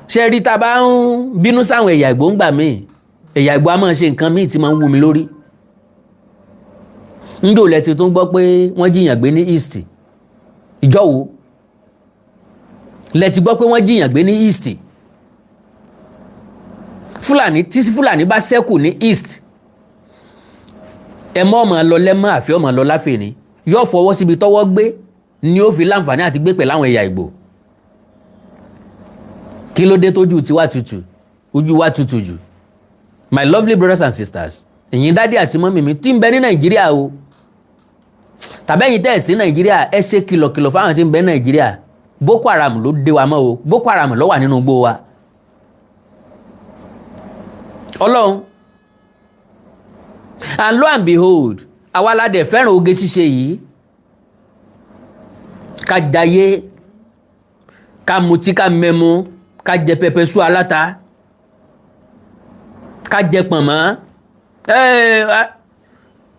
Ṣe rí, tá a bá ń bínú sáwọn ẹ̀yà Ìgbò ń gbà míì, ẹ̀yà Ìgbò á máa ṣe nǹkan míì tí máa ń wú mi lórí. Ńjò lẹ ti tún gbọ́ pé wọ́n jí èèyàn gbé ní East? Ìjọ wo lẹ ti gbọ́ pé wọ́n jí èèyàn gbé ní East? Fúlàní, tí Fúlàní bá ṣẹ́kù ní East, ẹ mọ́ ọmọ lọ lẹ́mọ́ àfi ọmọ lọ láfẹ̀ẹ́ yóò fọwọ́ síbi tọ́wọ́ gbé ni ó fi láǹfààní àti gbé pẹ̀lú àwọn ẹ̀yà Ìgbò. Kí ló dé tójú tiwa tutù, ojú wa tutù jù? My lovely brothers and sisters, ẹ̀yin daddy àti mummy mi tí ń bẹ ní Nàìjíríà o, tàbẹ́yìn tẹ́ ẹ̀ sí Nàìjíríà, ẹ ṣe kìlọ̀kìlọ̀ fáwọn tí ń bẹ ní Nàìjíríà. Boko Haram ló dé wa mọ́ o. Boko Haram ló wà nínú igbó wa. Ọlọ́run. And lo and behold, àwa la dẹ̀ fẹ́ràn oge ṣíṣe yìí, ká jayé, ká mutí, ká mẹ́mu, ká jẹ pepper soup aláta, ká jẹ pọ̀nmọ́.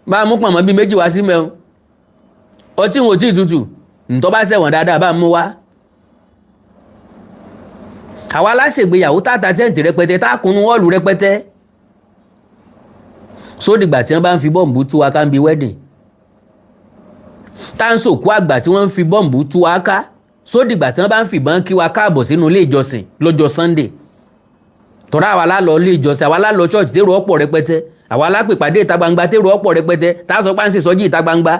Bá a mú pọ̀nmọ́ bíi 2 wá sí mẹ́un, ọtí wọn ò tí ì tutù, ntọ́ bá ṣẹ̀wọ̀n dáadáa, bá a mú wá. Àwa aláṣègbéyàwó tààtà tent rẹpẹtẹ, tá a kunu hall rẹpẹtẹ. Sódìgbà tí wọ́n bá ń fi bọ́ǹbù tú wa ká ń bi wedding, tá ń sòkú àgbà tí wọ́n ń fi bọ́ǹbù tú wa ká, sódìgbà tí wọ́n bá ń fìbọn kí wa káàbọ̀ sínú ilé ìjọsìn lọ́jọ́ Sunday, tọ́ra àwa lá lọ ilé ìjọsìn, àwa lá lọ church tèrò ọ̀pọ̀ rẹpẹtẹ, àwa lá pè pàdé ìta gbangba tèrò ọ̀pọ̀ rẹpẹtẹ, tá a sọ pé à ń ṣe ìsọjí ìta gbangba,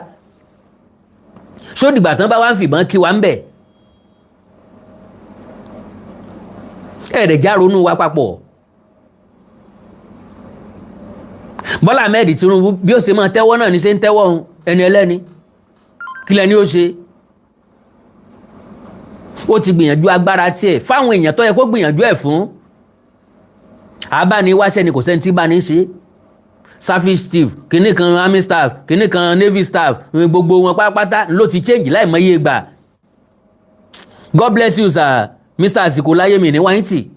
sódìgbà tí wọ́n bá wá ń fìbọn kí wa ń bẹ̀? Ẹ̀ẹ́dẹ̀ já ronú wa papọ̀. Bọ́lá Ahmed Tinubu, bí ó ṣe máa tẹ́wọ́ náà ní ṣe ń tẹ́wọ́ òun. Ẹni ẹlẹ́ni, kí lẹ́ni ó ṣe? Ó ti gbìyànjú agbára tiẹ̀ fáwọn èèyàn tó yẹ kó gbìyànjú ẹ̀ fún. Abániwáṣẹ́ ni, kò sẹ́ni tí bá ní ṣe. Service chief kìnnì kan, army staff kìnnì kan, navy staff, gbogbo wọn pátápátá ló ti change láìmọye ìgbà. God bless you, sir, Mr. Àsìkò Láyémi ní wáyìntì.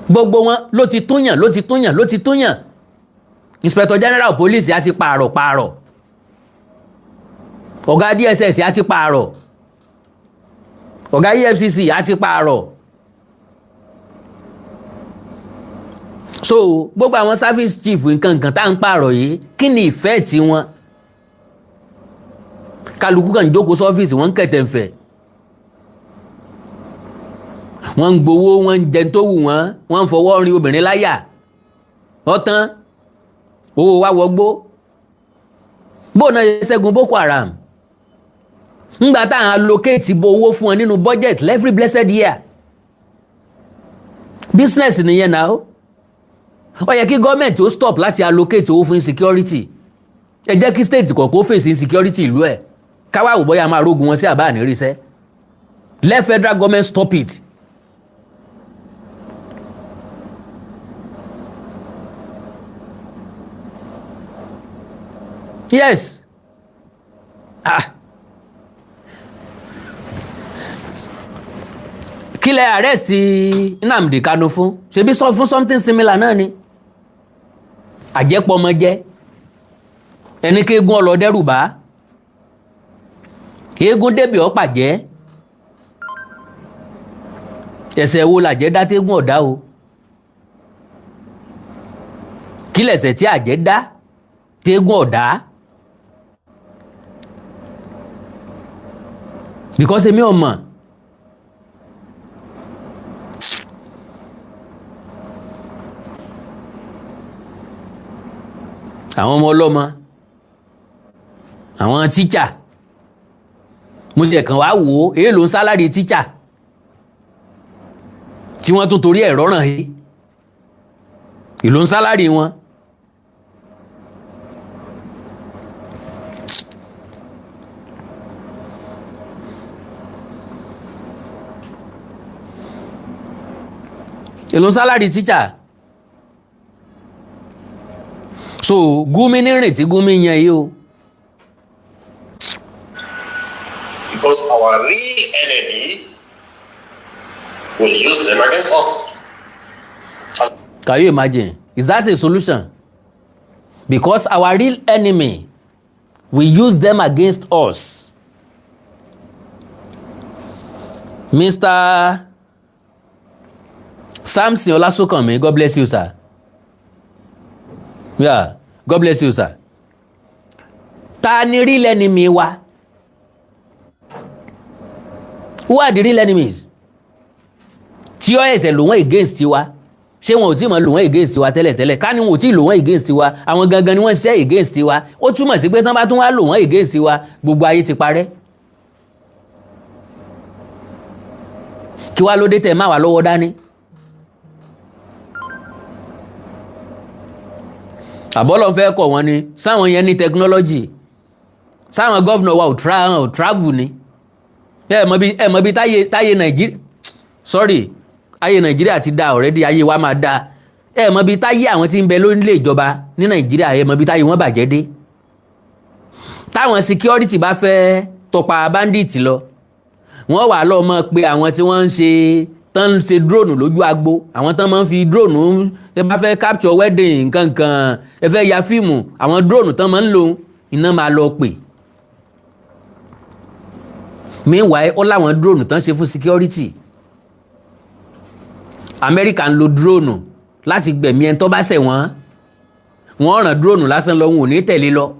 Gbogbo wọn ló ti túnyàn, ló ti túnyàn, ló ti túnyàn. Inspector General Police á ti pààrọ̀ pààrọ̀, ọ̀gá DSS á ti pààrọ̀, ọ̀gá EFCC á ti pààrọ̀. So gbogbo àwọn service chief nǹkan nǹkan tá à ń pààrọ̀ yìí, kí ni ìfẹ́ tí wọn? Kálukú kàn jókòó sọ́fíìsì, wọ́n ń kẹ̀tẹ̀ǹfẹ̀, wọ́n ń gbowó, wọ́n ń jẹun tó wù wọ́n, wọ́n ń fọwọ́ rin obìnrin láyà. Ọ̀tán owó wa wọgbó. Bó náà ṣe ṣẹ́gun Boko Haram ńgbà tá à ń allocate bo owó fún wọn nínú budget every blessed year? Business nìyẹn náà. Ó yẹ kí gọ́ọ̀mẹ̀ntì ó stop láti allocate owó fún insecurity. Ẹ jẹ́ kí state kọ̀ọ̀kan ó fèsì insecurity ìlú ẹ̀, káwá wò bóyá máa rógun wọn sí àbá àníríṣẹ́. Let federal government stop it. Yes, ah, kí lẹ arrest Nnamdi Kanu fún? Ṣebí sọ fún something similar náà ni. Àjẹpọmọjẹ ẹni kéegun ọlọdẹrù bá eégún débi ọ̀pàjẹ́. Ẹsẹ̀ wo làjẹ́ dá tégún ọ̀dá o? Kí lẹ̀sẹ̀ tí àjẹ́ dá tégún ọ̀dá? Because èmi ò mọ̀. Àwọn ọmọ ọlọ́mọ, àwọn tíṣà, mo jẹ́ kàn wá wò ó, èèlò ń salary tíṣà tí wọ́n tún torí ẹ̀rọ ràn yìí, èlò ń salary wọn. Èlò ń salary tíṣà. So Gumi ní rìn tí Gumi yan yìí o. Because our real enemy will use them against us. Can you imagine? Is that a solution? Because our real enemy, we use them against us. Mr. Samson Olasunkanmi, God bless you, sir. Yeah, God bless you, sir. Ta ni real enemy wa? Who are the real enemies? Tí ó ẹsẹ̀ lò wọ́n against wa, ṣé wọn ò tí mọ̀ lò wọ́n against wa tẹ́lẹ̀tẹ́lẹ̀? Ká ní wọn ò tí lò wọ́n against wa, àwọn gangan ni wọ́n ṣiṣẹ́ against wa. Ó túmọ̀ sí pé tán bá tún wá lò wọ́n against wa, gbogbo ayé ti parẹ́. Kí wá ló dé tẹ̀ má wà lọ́wọ́ dání? Àbọ́lọ̀ fẹ́ kọ̀ wọ́n ni sáwọn yẹn ní technology, sáwọn governor wa ò travel ni. Ẹ mọ̀ bí táyé Nàìjíríà, sorry, ayé Nàìjíríà ti da already, ayé wa máa da. Ẹ mọ̀ bí táyé àwọn tí ń bẹ lórílẹ̀ ìjọba ní Nàìjíríà, ẹ mọ̀ bí táyé wọn bàjẹ́ dé. Táwọn security bá fẹ́ tọpa bandit lọ, wọ́n wà lọ́ọ́ mọ̀ pé àwọn tí wọ́n ń ṣe tán ń ṣe drone lójú agbo, àwọn tán máa ń fi drone, ẹ bá fẹ́ capture wedding nkankan, ẹ fẹ́ ya fíìmù, àwọn drone tán máa ń lò iná máa lọ pè. Meanwhile, ó láwọn drone tán ṣe fún security. Amẹ́ríkà ń lo drone láti gbẹ̀mí ẹni tó bá ṣẹ̀ wọ́n. Wọ́n ràn drone lásán lọ, wọn ò ní tẹ̀lé lọ.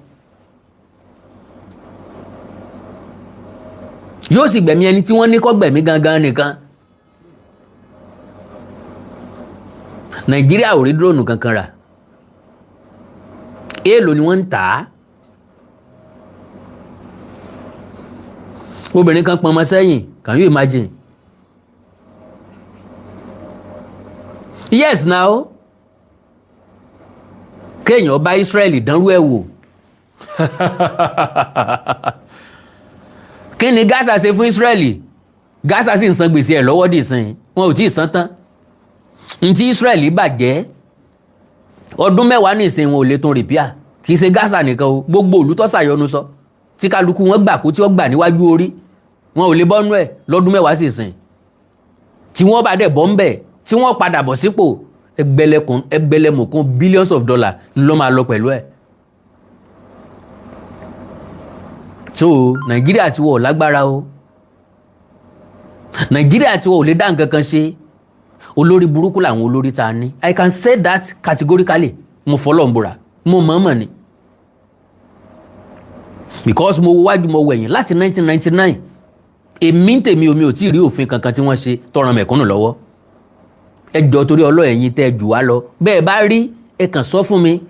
Yóò sì gbẹ̀mí ẹni tí wọ́n ní kó gbẹ̀mí gangan nìkan. Nàìjíríà ò rí drone kankan rà. Èèlò ni wọ́n ń tà á? Obìnrin kan pọnmọ sẹ́yìn, can you imagine? Yes, now kéèyàn bá Israẹli dánrú ẹ̀ wò. Kí ni Gaza ṣe fún Israẹli? Gaza sì ń san gbèsè ẹ̀ lọ́wọ́ dìsín, wọn ò tí ì san tán. Ntí Israẹli bàjẹ́ ọdún 10 nìsín, wọn ò lè tún repair. Kì í ṣe Gaza nìkan o, gbogbo òlú tó ṣàyọnu sọ tí kálukú wọn gbà kó tí wọ́n gbà níwájú orí, wọn ò lè bọ́nú ẹ̀ lọ́dún 10 sì sìn. Tí wọ́n bá dẹ̀ bọ́ ń bẹ̀, tí wọ́n padà bọ̀ sípò, ẹgbẹ̀lẹ̀kùn ẹgbẹ̀lẹ̀mùkún billions of dollars ló máa lọ pẹ̀lú ẹ̀. So Nàìjíríà ti wọ̀ lágbára o, Nàìjíríà ti wọ̀ ò lè dá nǹkan kan ṣe. Olórí burúkú làwọn olórí ta ní. I can say that categorically. Mo fọlọ́ ń búra, mo mọ̀ọ́mọ̀ ni, because mo wo wájú, mo wẹ̀yìn. Láti 1999, èmi ń tèmi omi ò tí ì rí òfin kankan tí wọ́n ṣe tọrọ mẹ̀kúnnù lọ́wọ́. Ẹ jọ, torí ọlọ́, ẹ̀yin tẹ́ jù wá lọ, bẹ́ẹ̀ bá rí, ẹ kàn sọ fún mi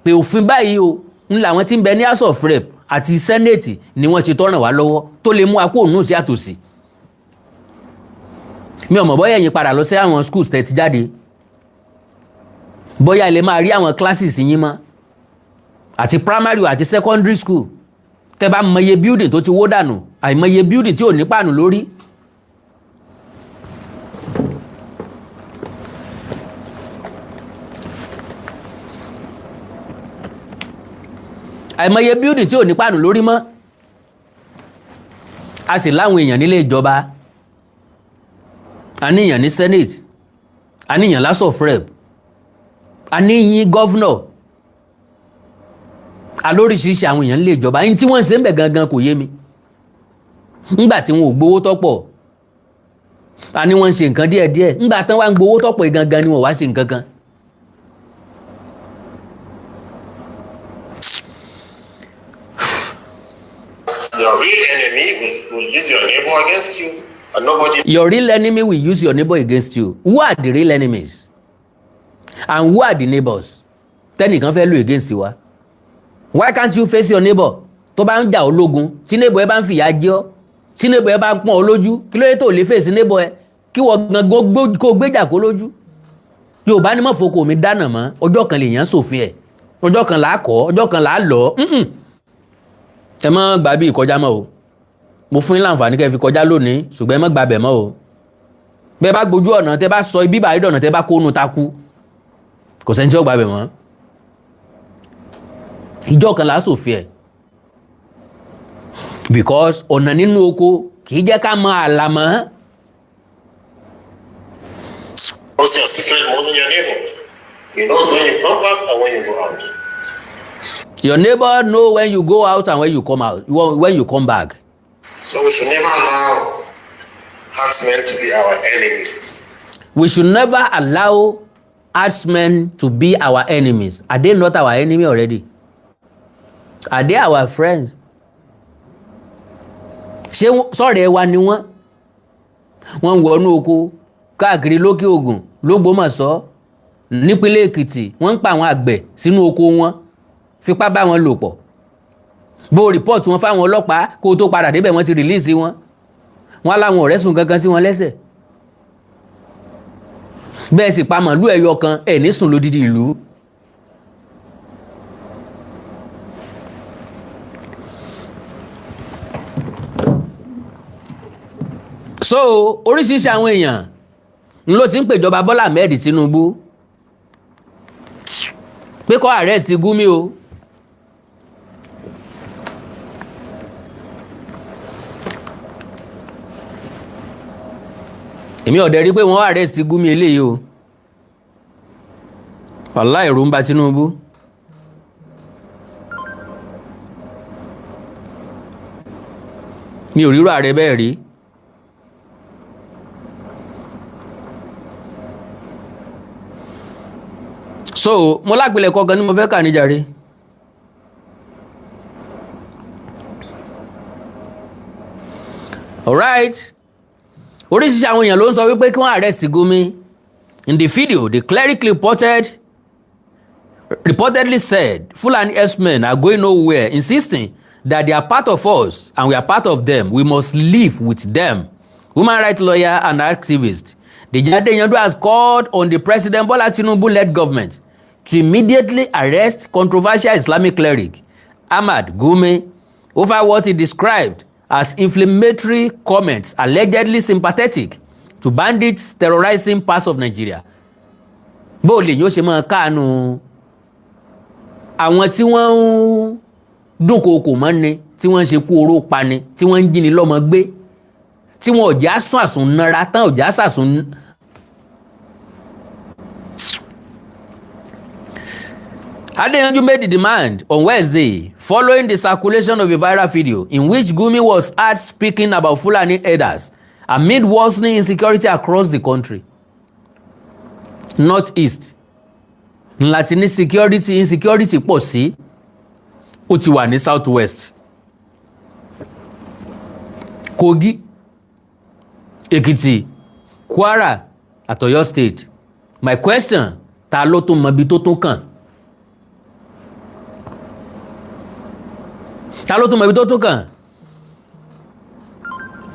pé òfin báyìí o ń làwọn tí ń bẹ ní House of Rep àti Senate ni wọ́n ṣe tọ́ràn wá lọ́wọ́ tó lè mú akó òun sí àtòsí. Mi ò mọ̀ bóyá ẹ̀yin padà lọ sí àwọn schools tẹ́ ti jáde, bóyá ilé máa rí àwọn classes yín mọ́, àti primary àti secondary school. Tẹ́ bá mọye building tó ti wó dànù, àìmọye building tí ò ní pàánù lórí. Àìmọye building tí ò ní pàánù lórí mọ́. A sì láwọn èèyàn nílé ìjọba, a níyàn ní Senate, a níyàn House of Rep, a níyìn governor, a lóríṣiríṣi àwọn èèyàn nílé ìjọba. Ẹni tí wọ́n ń ṣe ń bẹ̀ gangan kò yé mi ńgbà tí wọn ò gbowó tọ́pọ̀. A ní wọ́n ń ṣe nǹkan díẹ̀díẹ̀. Ńgbà tán wá ń gbowó tọ́pọ̀ gangan ni wọ́n wá ṣe nǹkan kan. Your real enemy will use your neighbor against you, and nobody Your real enemy will use your neighbor against you. Who are the real enemies and who are the neighbors tẹ́nìkan fẹ́ lò against wa? Why can't you face your neighbor? Tó bá ń jà ológun, tí neighbor ẹ bá ń fìyà jẹ ọ́, tí neighbor ẹ bá ń pọ́n ọ lójú, kí ló dé tó lè face neighbor ẹ, kí wọ́n gan kó gbéjà kó lójú? Yorùbá ní mọ̀fọ́kọ mi dáná mọ́. Ọjọ́ kan lèèyàn sòfin ẹ̀, ọjọ́ kan là á kọ́, ọjọ́ kan là á lọ. Ẹ má gbà bí ìkọjá mọ́ o. Mo fún yín láǹfààní kẹ́ fi kọjá lónìí, ṣùgbọ́n ẹ má gbàbẹ̀ mọ́ o. Bẹ́ẹ̀ bá gbójú ọ̀nà, tẹ́ bá sọ ibi báyìí dọ̀nà, tẹ́ bá kónú takú, kò sẹ́ni tí ó gbàbẹ̀ mọ́. Ìjọ kan là á sòfin ẹ̀, because ọ̀nà nínú oko kì í jẹ́ ká mọ àlà mọ́. Knows your secret more than your neighbor. He knows when you come back and when you go out. Your neighbor know when you go out and when you come out, when you come back. So we should never allow herdsmen to be our enemies. We should never allow herdsmen to be our enemies. Are they not our enemy already? Are they our friends? Ṣé sọ̀rọ̀ ẹ wa ni wọ́n? Wọ́n ń wọnú oko káàkiri lókè Ògùn, lÓgbómọ̀ṣọ́, nípínlẹ̀ Èkìtì. Wọ́n ń pa àwọn àgbẹ̀ sínú oko wọn, fipá bá wọn lò pọ̀. Bó o report wọn fáwọn ọlọ́pàá, kó o tó padà débẹ̀, wọ́n ti release wọn. Wọ́n á láwọn ọ̀rẹ́ sùn kankan sí wọn lẹ́sẹ̀. Bẹ́ẹ̀ sì pa màálù ẹyọ kan ẹ̀ ní sùn lódìdí ìlú. So oríṣiríṣi àwọn èèyàn ń ló ti ń pèjọba Bọ́lá Ahmed Tinubu pé kó arrest Gumi o. Èmi ọ̀dẹ̀ rí pé wọ́n arrest Gumi eléyìí o. Wàláhì, ẹ̀rù ń bà Tinubu. Mi ò rírò ààrẹ bẹ́ẹ̀ rí. So mo lápilẹ̀ kọ̀ọ̀kan ní mo fẹ́ kà níjàre. Alright, oríṣiríṣi àwọn èèyàn ló ń sọ wípé kí wọ́n arrest Gumi. In the video, the cleric reportedly said Fulani herdsmen are going nowhere, insisting that they are part of us and we are part of them. We must live with them. Human rights lawyer and activist Deji Adeyanju has called on the President Bola Tinubu-led government to immediately arrest controversial Islamic cleric Ahmad Gumi over what he described as inflammatory comments allegedly sympathetic to bandits terrorizing parts of Nigeria. Bó lè yóò ṣe máa káànú àwọn tí wọ́n ń dúnkookò mọ́ni, tí wọ́n ń ṣe kú oró pani, tí wọ́n ń jíni lọ́mọ gbé, tí wọn ò já sùn àsùn nara tán, ò já sàsùn. Adeyanju made the demand on Wednesday following the circulation of a viral video in which Gumi was heard speaking about Fulani herders amid worsening insecurity across the country. North East ńlá ti ní security insecurity pọ̀ sí, ó ti wà ní South West, Kogi, Èkìtì, Kwara àtọ̀yọ́ State. My question, ta ló tún mọ ibi tó tún kàn? Ta ló tún mọ ibi tó tún kàn?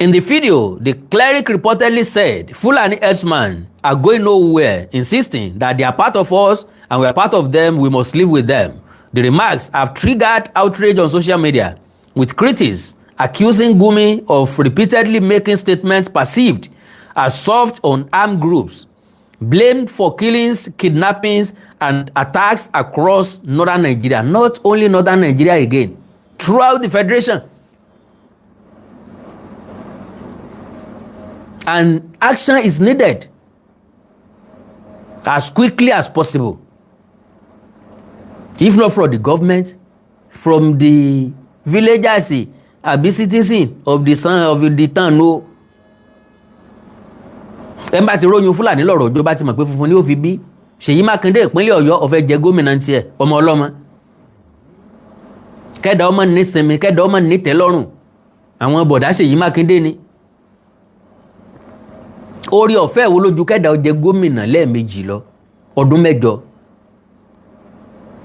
In the video, the cleric reportedly said Fulani herdsmen are going nowhere, insisting that they are part of us and we are part of them, we must live with them. The remarks have triggered outrage on social media, with critics accusing Gumi of repeatedly making statements perceived as soft on armed groups blamed for killings, kidnappings, and attacks across northern Nigeria. Not only northern Nigeria again, throughout the federation. And action is needed as quickly as possible. If not from the government, from the villagers àbí citizen of the son of the town o. Ẹ bá ti róyún Fúlàní lọ́rọ̀ ọjọ́ bá ti mọ̀ pé funfun ni ó fi bí. Ṣèyí Mákindé ìpínlẹ̀ Ọ̀yọ́, ó fẹ́ jẹ gómìnà tiẹ̀, ọmọ ọlọ́mọ kẹ́dà ọmọ nísinmi, kẹ́dà ọmọ nítẹ́lọ́rùn. Àwọn bọ̀dá Ṣèyí Mákindé ni orí ọ̀fẹ́ wo lójú kẹ́dà ó jẹ gómìnà lẹ́ẹ̀mejì lọ ọdún 8?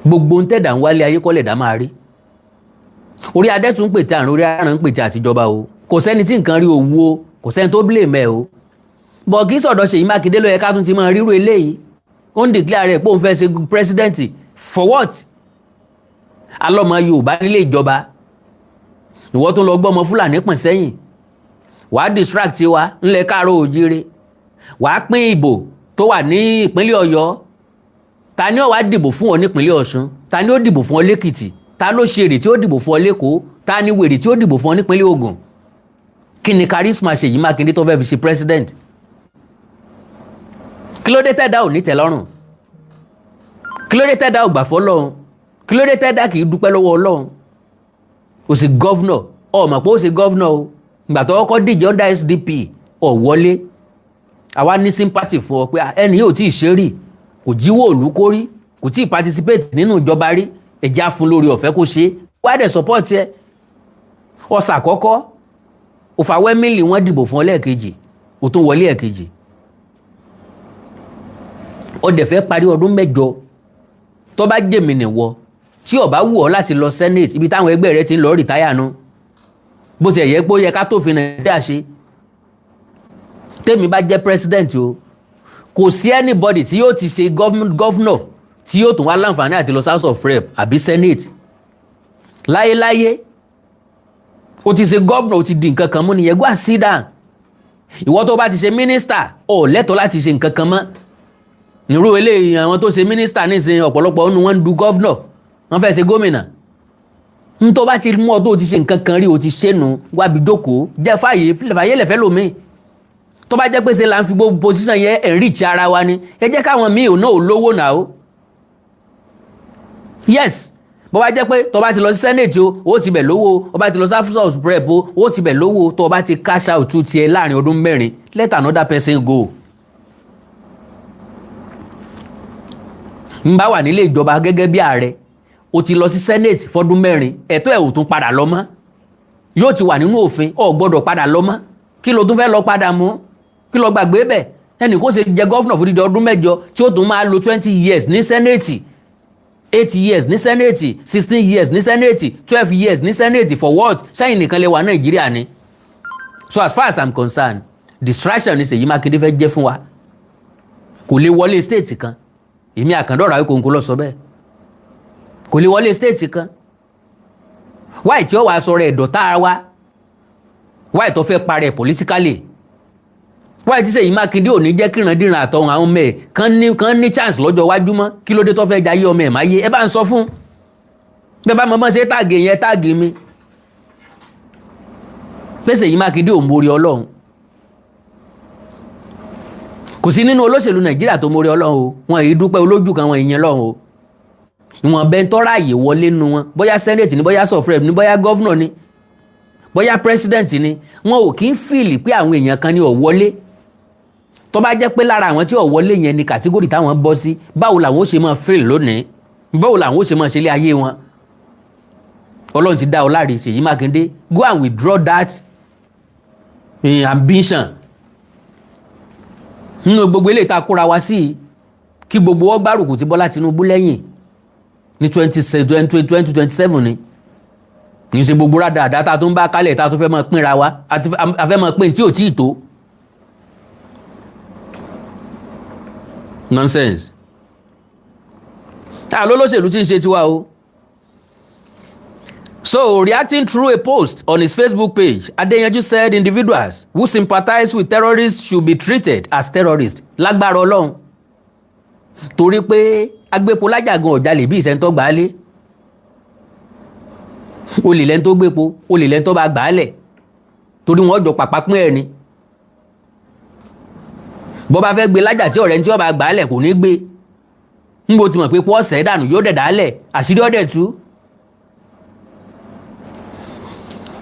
Gbogbo ń tẹ̀dá ń wálé ayé kọ́lẹ̀ dá máa rí. Orí adẹ́tún pètè àrùn, orí aràn ń pètè àtijọba o. Kò sẹ́ni tí nǹkan rí owó o, kò sẹ́ni tó blame ẹ̀ o. Bọ̀ kí sọ̀dọ̀ Ṣèyí Mákindé ló yẹ ká tún ti máa ríru eléyìí. Ó ń declare rẹ̀ pé òun fẹ́ ṣe president for what? Alọ́mọ Yorùbá nílé ìjọba, ìwọ tó lọ gbọ́ ọmọ Fúlàní pọ̀n sẹ́yìn, wàá distract wa ńlẹ̀ káàárọ̀ òjíire, wàá pín ìbò tó wà ní ìpínlẹ̀ Ọ̀yọ́. Ta ni ó wá dìbò fún ọ nípínlẹ̀ Ọ̀ṣun? Ta ni ó dìbò fún ọ lẹ́kìtì? Ta ló ṣe èrè tí ó dìbò fún ọ lẹ́kọ̀ọ́? Ta ni wèrè tí ó dìbò fún ọ nípínlẹ̀ Ògùn? Kí ni charisma Ṣèyí Mákindé tó fẹ́ fi ṣe president? Kí ló dé tẹ́dá ò ní tẹ́lọ́rùn? Kí ló dé tẹ́dá ò gbà fọ́lọ́run? Kí ló dé tẹ́dá kì í dúpẹ́ lọ́wọ́ Ọlọ́run? Ó sì governor, ọ mọ̀ pé ó ṣe governor o. Ìgbà tó kọ́kọ́ díje under SDP, ọ̀ wọlé. Àwa ní sympathy fún ọ pé ẹni yóò tí ì ṣe rí, kò jíwó òlú kó rí, kò tí ì participate nínú ìjọba rí, ẹ̀já fún lórí ọ̀fẹ́ kó ṣe é. Wá dẹ̀ support ẹ. Ọ̀sà àkọ́kọ́ overwhelmingly wọ́n dìbò fún ọ. Lẹ́ẹ̀kejì, ó tún wọlé ẹ̀kejì. Ó dẹ̀ fẹ́ parí ọdún 8. Tó bá jèmi nìwọ, tí ó bá wù ọ́ láti lọ Senate, ibi táwọn ẹgbẹ́ rẹ ti ń lọ retire nu, bó ti ẹ̀yẹ pé ó yẹ ká tófin Nàìjíríà ṣe. Tèmi bá jẹ́ president o, kò sí anybody tí yóò ti ṣe governor tí yóò tún wá láǹfààní àti lọ House of Rep àbí Senate láyéláyé. O ti ṣe governor, o ti di nǹkan kan mú nìyẹn. Go and sit down. Ìwọ tó bá ti ṣe minister, ò lẹ́tọ̀ọ́ láti ṣe nǹkan kan mọ́. Nírú eléyìí, àwọn tó ṣe minister nísìnyí, ọ̀pọ̀lọpọ̀ nínú wọn ń du governor, wọ́n fẹ́ ṣe gómìnà. N tó bá ti mú ọ tó ti ṣe nǹkan kan rí, o ti ṣe nu, wábi jókòó jẹ́, fàyè fàyè lẹ̀fẹ́ lómi. Tó bá jẹ́ pé ṣe là ń fi gbogbo position yẹn enrich ara wa ni, ẹ jẹ́ káwọn míì ò náà ò lówó náà o. Yes, bó bá jẹ́ pé tó bá ti lọ sí Senate o, ó ti bẹ̀ lówó. Ó bá ti lọ sí House of Rep o, ó ti bẹ̀ lówó. Tó bá ti cash out tiẹ̀ láàrin ọdún 4, let another person go. N bá wà nílé ìjọba gẹ́gẹ́ bí ààrẹ, o ti lọ sí Senate fọdún 4, ẹ̀tọ́ ẹ̀ ò tún padà lọ mọ́. Yóò ti wà nínú òfin, ò gbọ́dọ̀ padà lọ mọ́. Kí ló tún fẹ́ lọ padà mú? Kí ló gbàgbé bẹ̀? Ẹnì kó ṣe jẹ governor fún dídí ọdún 8, tí ó tún máa lo 20 years ní Senate, 8 years ní Senate, 16 years ní Senate, 12 years ní Senate, for what? Sẹ́yìn nìkan lè wà Nàìjíríà ni? So as far as I'm concerned, distraction ni Ṣèyí Mákindé fẹ́ jẹ́ fún wa. Kò lè wọlé state kan. Èmi àkàndọ̀rọ̀ Awíkonko lọ sọ bẹ́ẹ̀. Kò lè wọlé state kan. Wáì tí ó wàá sọ̀rọ̀ ẹ̀dọ̀ tá a wá, wáì tó fẹ́ parẹ́ politically, wáì tí Ṣèyí Mákindé ò ní jẹ́ kírandiran àtọ̀hún àwọn ọmọ ẹ̀ kan ní chance lọ́jọ́ iwájú mọ́. Kí ló dé tó fẹ́ jayé ọmọ ẹ̀ máyé? Ẹ bá ń sọ fún bẹ́ẹ̀. Bá mọ̀ ṣe tag yẹn, tag mi pé Ṣèyí Mákindé ò mórí Ọlọ́run. Kò sí nínú olóṣèlú Nàìjíríà tó mórí Ọlọ́run o. Wọn èyí dúpẹ́ olójú kan, wọn ìyẹn lọ́run o. Ìwọ̀n bẹ́ẹ̀ tọ́ra àyè wọlé nu wọn, bóyá Senate ni, bóyá sọ̀frẹ̀ ni, bóyá governor ni, bóyá president ni, wọn ò kí ń feel pé àwọn èèyàn kan ní ò wọlé. Tó bá jẹ́ pé lára àwọn tí ò wọlé yẹn ni category táwọn bọ́ sí, báwo làwọn ó ṣe máa feel lónìí? Báwo làwọn ó ṣe máa ṣe ilé ayé wọn? Ọlọ́run ti dá ọ láre. Ṣèyí Mákindé, go and withdraw that ambition nínú gbogbo eléyìí tá a kóra wa sí, kí gbogbo wọn gbárùkù ti Bọ́lá Tinubu lẹ́yìn ní 2027 ni. Kì í ṣe gbogbo rádàdà tá a tún bá kálẹ̀, tá a tún fẹ́ máa pínra wa, a fẹ́ máa pín tí ò tí ì tó. Nonsense. Tá a lólóṣèlú tí ń ṣe tiwa o. So, reacting through a post on his Facebook page, Adeyanju said individuals who sympathize with terrorists should be treated as terrorists. Lágbára Ọlọ́run. Torí pé agbépo lájàgan ọ̀jalè bí ìṣẹ́ntọ́ gbà á lé. Olè lẹ́ni tó gbépo, olè lẹ́ni tó bá gbà á lẹ̀. Torí wọ́n jọ pàpà pín ẹ̀ ni. Bọ́ bá fẹ́ gbé lájà tí ọ̀rẹ́ ní tí wọ́n bá gbà á lẹ̀, kò ní gbé. Ń bo ti mọ̀ pé pọ́ ọ̀sẹ̀ dànù yóò dẹ̀ dálẹ̀, àṣírí ọ̀dẹ̀ tú.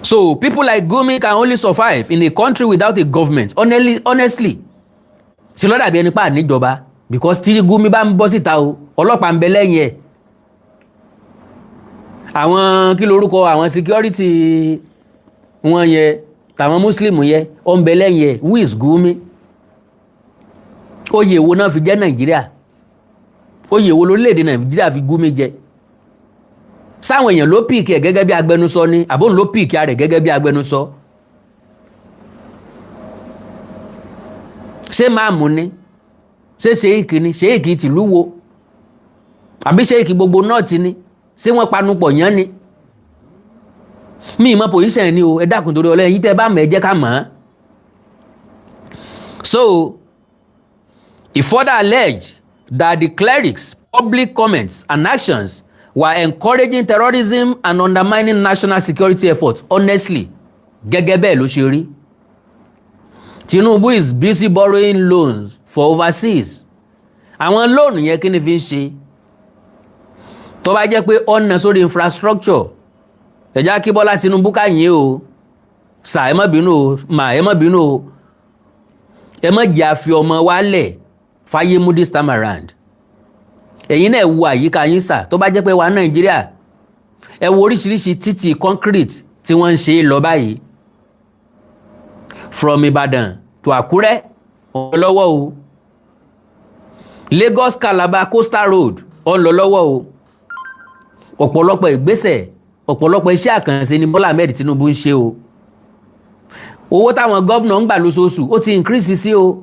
So people like Gumi can only survive in a country without a government. Honestly, honestly, ṣe ló dàbí ẹni pa níjọba, because tí Gumi bá ń bọ́ síta o, ọlọ́pàá ń bẹ lẹ́yìn ẹ̀. Àwọn kí lorúkọ àwọn security wọn yẹ, tàwọn Muslim yẹ, ó ń bẹ lẹ́yìn ẹ̀. Who is Gumi? Oyè wo náà fi jẹ́ Nàìjíríà? Oyè wo lórílẹ̀‐èdè Nàìjíríà fi Gumi jẹ? Sáwọn èèyàn ló pick ẹ̀ gẹ́gẹ́ bí agbẹnusọ ni, àbóun ló pick rẹ̀ gẹ́gẹ́ bí agbẹnusọ? Ṣé máàmù ni? Ṣé ṣéèkì ni? Ṣéèkì tìlú wo? Àbí ṣéèkì gbogbo nọ́ọ̀tì ni? Ṣé wọ́n panupọ̀ yán ni? Mi ì mọ position ni o. Ẹ dákun, torí Ọlọ́run yìí, tẹ́ bá mọ̀, ẹ jẹ́ ká mọ̀ ọ́n. So he further alleged that the clerics' public comments and actions were encouraging terrorism and undermining national security efforts. Honestly, gẹ́gẹ́ bẹ́ẹ̀ ló ṣe rí. Tinubu is busy borrowing loans for overseas. Àwọn loan yẹn, kí ni fi ń ṣe? Tó bá jẹ́ pé ọ̀nà sórí infrastructure, ẹ̀já kí Bọ́lá Tinubu ká yín o. Sà, ẹ má bínú o. Mà, ẹ má bínú o. Ẹ má jẹ́ àfi ọmọ wa lẹ̀ fáyé mú this time around. Ẹ̀yin náà wo àyíká yín, sà. Tó bá jẹ́ pé wà Nàìjíríà, ẹ wo oríṣiríṣi títì concrete tí wọ́n ń ṣe lọ báyìí from Ìbàdàn to Àkúrẹ́ ó ń lọ lọ́wọ́ o. Lagos Calabar Coastal Road, ó ń lọ lọ́wọ́ o. Ọ̀pọ̀lọpọ̀ ìgbésẹ̀, ọ̀pọ̀lọpọ̀ iṣẹ́ àkànṣe ni Bọ́lá Ahmed Tinubu ń ṣe o. Owó táwọn governor ń gbà lóṣooṣù, ó ti increase sí o.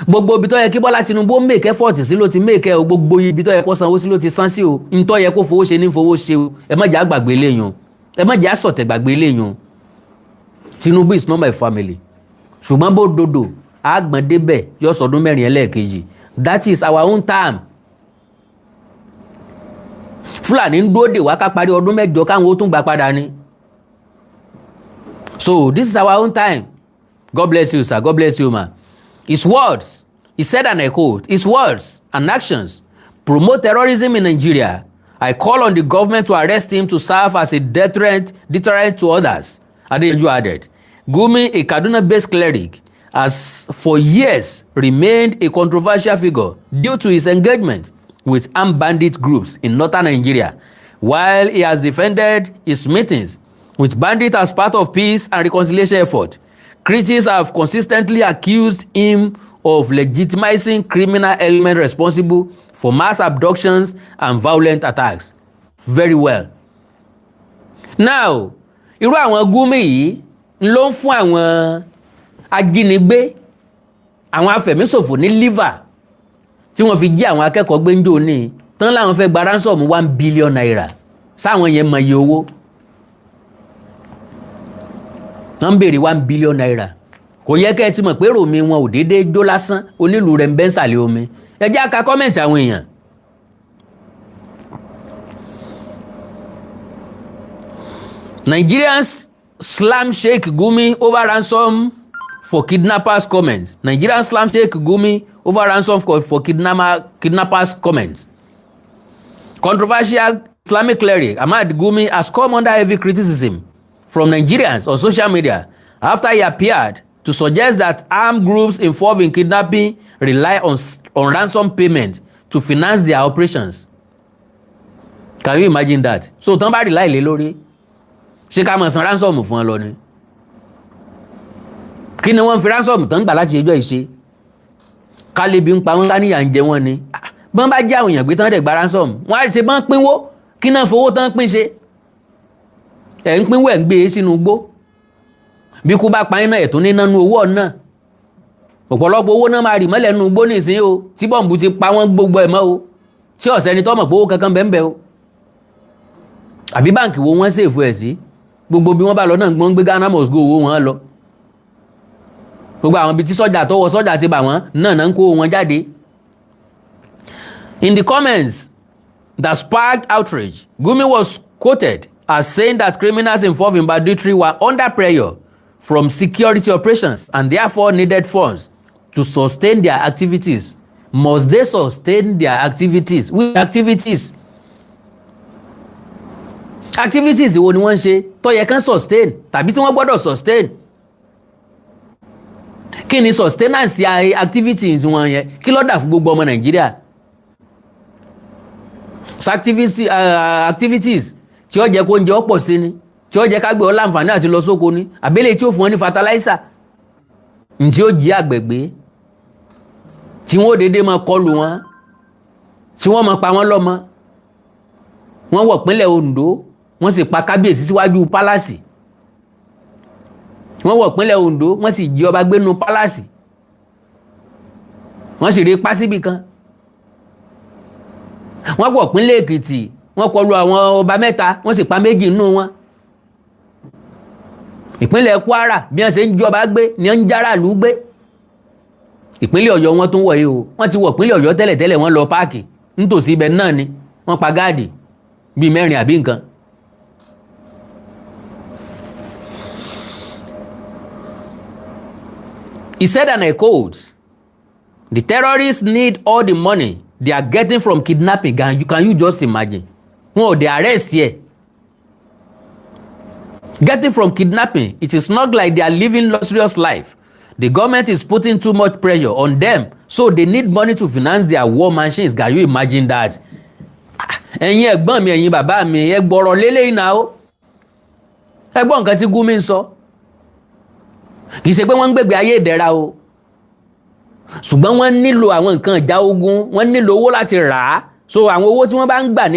Gbogbo ibi tó yẹ kí Bọ́lá Tinubu ó make effort sí ló ti make o. Gbogbo ibi tó yẹ kó sanwó sí ló ti san sí o. N tó yẹ kó fowó ṣe ní fowó ṣe o. Ẹ má jẹ́ àgbàgbé eléyìí o. Ẹ má jẹ́ àsọ̀tẹ̀ gbàgbé eléyìí o. Tinubu is not my family, ṣùgbọ́n bó dodo àgbọ̀n débẹ̀, yóò sọdún 4 ẹlẹ́ẹ̀kejì. That is our own time. Fúlàní ń dúró dè wá ká parí ọdún 8 káwọn ó tún gbà padà ni. So this is our own time. God bless you, sir. God bless you, ma. His words, he said, and I quote, "His words and actions promote terrorism in Nigeria. I call on the government to arrest him to serve as a deterrent to others," Adeyanju added. Gumi, a Kaduna-based cleric, has for years remained a controversial figure due to his engagement with armed bandit groups in northern Nigeria. While he has defended his meetings with bandits as part of peace and reconciliation effort, critics have consistently accused him of legitimizing criminal elements responsible for mass abductions and violent attacks. Very well. Now, irú àwọn Gumi yìí ló ń fún àwọn ajínigbé, àwọn afẹ̀míṣòfò ní liver tí wọ́n fi jí àwọn akẹ́kọ̀ọ́ gbé ń jò ní tán láwọn fẹ́ gba ransom ₦1 billion. Sáwọn yẹn mọ iye owó wọ́n ń béèrè, ₦1 billion? Kò yẹ kẹ́ ẹ ti mọ̀ pé ròmí wọn ò déédéé jó lásán. Onílù rẹ̀ ń bẹ́ ń sàlẹ̀ omi. Ẹ jẹ́ á ka comment àwọn èèyàn. Nigerians slam Sheikh Gumi over ransom for kidnappers comments. Nigerians slam Sheikh Gumi over ransom for kidnappers comments. Controversial Islamic cleric Ahmad Gumi has come under heavy criticism from Nigerians on social media after he appeared to suggest that armed groups involved in kidnapping rely on ransom payment to finance their operations. Can you imagine that? So tán bá rely lé lórí, ṣé ká máa san ransom fún ọ lọ ni? Kí ni wọ́n fi ransom tán gbà láti ẹjọ́ ìṣe? Kálíbi ń pa wọ́n, káníyà ń jẹ wọ́n ni. Bọ́n bá jẹ́ àwọn èèyàn gbé tán dẹ̀ gba ransom, wọ́n á ṣe bọ́n pínwó. Kí náà fowó tán pín ṣe? Ẹ̀ ń pínwó, ẹ̀ ń gbé e sínú igbó. Bí kú bá pa iná ẹ̀ tún ní nánú owó ọ̀nà. Ọ̀pọ̀lọpọ̀ owó náà máa rì mọ́lẹ̀ nínú igbó nísìnyí o, tí bọ́ǹbù ti pa wọ́n gbogbo ẹ̀ mọ́ o, tí ọ̀sẹ́ni tọ́mọ̀ pé owó kankan bẹ́ẹ̀ bẹ́ẹ̀ o. Àbí báǹkì wo wọ́n save ẹ̀ sí? Gbogbo bí wọ́n bá lọ náà, wọ́n gbé Ghana must go owó wọn lọ. Gbogbo àwọn ibi tí sọ́jà tọwọ́ sọ́jà ti bà wọ́n náà náà ń kó wọn jáde. In the comments that sparked outrage, Gumi was quoted as saying that criminals involved in banditry were under pressure from security operations and therefore needed funds to sustain their activities. Must they sustain their activities? Which activities? Activities wo ni wọ́n ń ṣe tó yẹ kán sustain tàbí tí wọ́n gbọ́dọ̀ sustain? Kí ni sustenance activities wọn yẹn? Kí ló dà fún gbogbo ọmọ Nàìjíríà? Activities tí ó jẹ́ kó oúnjẹ ọ̀pọ̀ sí ni, tí ó jẹ́ ká gbé ọ láǹfààní àti lọ sóko ni, àbẹ́lẹ̀ tí ó fún ọ ní fertilizer ntí ó jí àgbẹ̀ gbé, tí wọ́n ó dédé máa kọlù wọn, tí wọ́n máa pa wọ́n lọ́mọ? Wọ́n wọ̀ pínlẹ̀ Ondo, wọ́n sì pa kábíyèsí síwájú palace. Wọ́n wọ̀ pínlẹ̀ Ondo, wọ́n sì jí ọba gbénu palace, wọ́n sì rí pásíbì kan. Wọ́n wọ̀ pínlẹ̀ Èkìtì, wọ́n kọlu àwọn ọba mẹ́ta, wọ́n sì pa méjì nínú wọn. Ìpínlẹ̀ Kwara, bí wọ́n ṣe ń jọba gbé ni wọ́n ń járàlú gbé. Ìpínlẹ̀ Ọ̀yọ́ wọn tún wọ̀ yìí o. Wọ́n ti wọ̀ ìpínlẹ̀ Ọ̀yọ́ tẹ́lẹ̀tẹ́lẹ̀, wọ́n lọ park nítòsí ibẹ̀ náà ni wọ́n pa guard bíi mẹ́rin àbí nǹkan. He said, and I quote, "The terrorists need all the money they are getting from kidnapping. Can you just imagine? Wọn ò dé arrest yẹ. Getting from kidnapping, it is not like they are living luxurious life. The government is putting too much pressure on them, so they need money to finance their war machines. Can you imagine that? Ẹ̀yin ẹ̀gbọ́n mi, ẹ̀yin bàbá mi, ẹ gbọ́rọ̀ lélẹ́yìn náà ó. Ẹ gbọ́ nǹkan tí Gumi ń sọ. Kì í ṣe pé wọ́n ń gbègbè ayé ìdẹ̀ra o, ṣùgbọ́n wọ́n nílò àwọn nǹkan ìjà ogun, wọ́n nílò owó láti rà á. So àwọn owó tí wọ́n bá ń gbà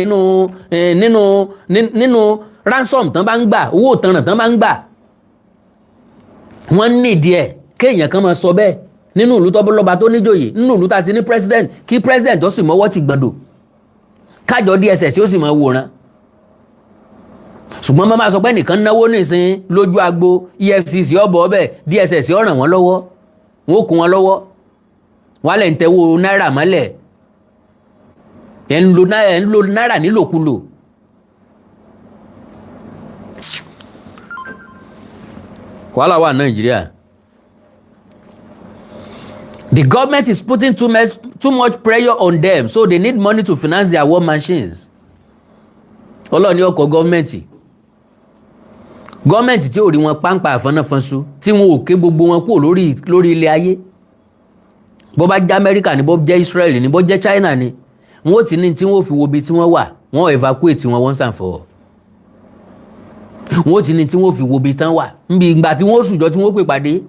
nínú ransom tán bá ń gbà, owó ìtanràn tán bá ń gbà, wọ́n nídìí ẹ̀. Kéèyàn kan máa sọ bẹ́ẹ̀ nínú ìlú tó lọ́ba, tó níjòyè, nínú ìlú tá a ti ní president, kí president tó sì mọ́wọ́ ti gbọ̀ndò, kájọ DSS ó sì máa wòran. Ṣùgbọ́n máa sọ pé nìkan náwó nísìn lójú agbo, EFCC ọ̀bọ̀ ọbẹ̀, DSS ó ràn wọ́n lọ́wọ́, wọ́n ó kún wọn lọ́wọ́, wọ́n á lẹ̀ ń tẹ́wọ́ náírà mọ́lẹ̀, ẹ̀ ń lo náírà nílòkulò. Wàhálà wà Nàìjíríà. The government is putting too much pressure on them, so they need money to finance their war machines. Ọlọ́ọ̀ni ọkọ̀ gọ́ọ̀mẹ̀ntì tí ò rí wọn páńpá àfọnáfọ́nṣu, tí wọn ò ké gbogbo wọn kúrò lórí ilẹ̀ ayé. Bó bá jẹ́ Amẹ́ríkà ni, bó jẹ́ Israel ni, bó jẹ́ China ni, wọn ò ti ní tí wọn ò fi wo ibi tí wọ́n wà, wọ́n evacuate wọn once and for all. Wọn ò ti ní tí wọn ò fi wo ibi tán wà níbi ìgbà tí wọ́n ó sùjọ́ tí wọ́n ó pè pàdé.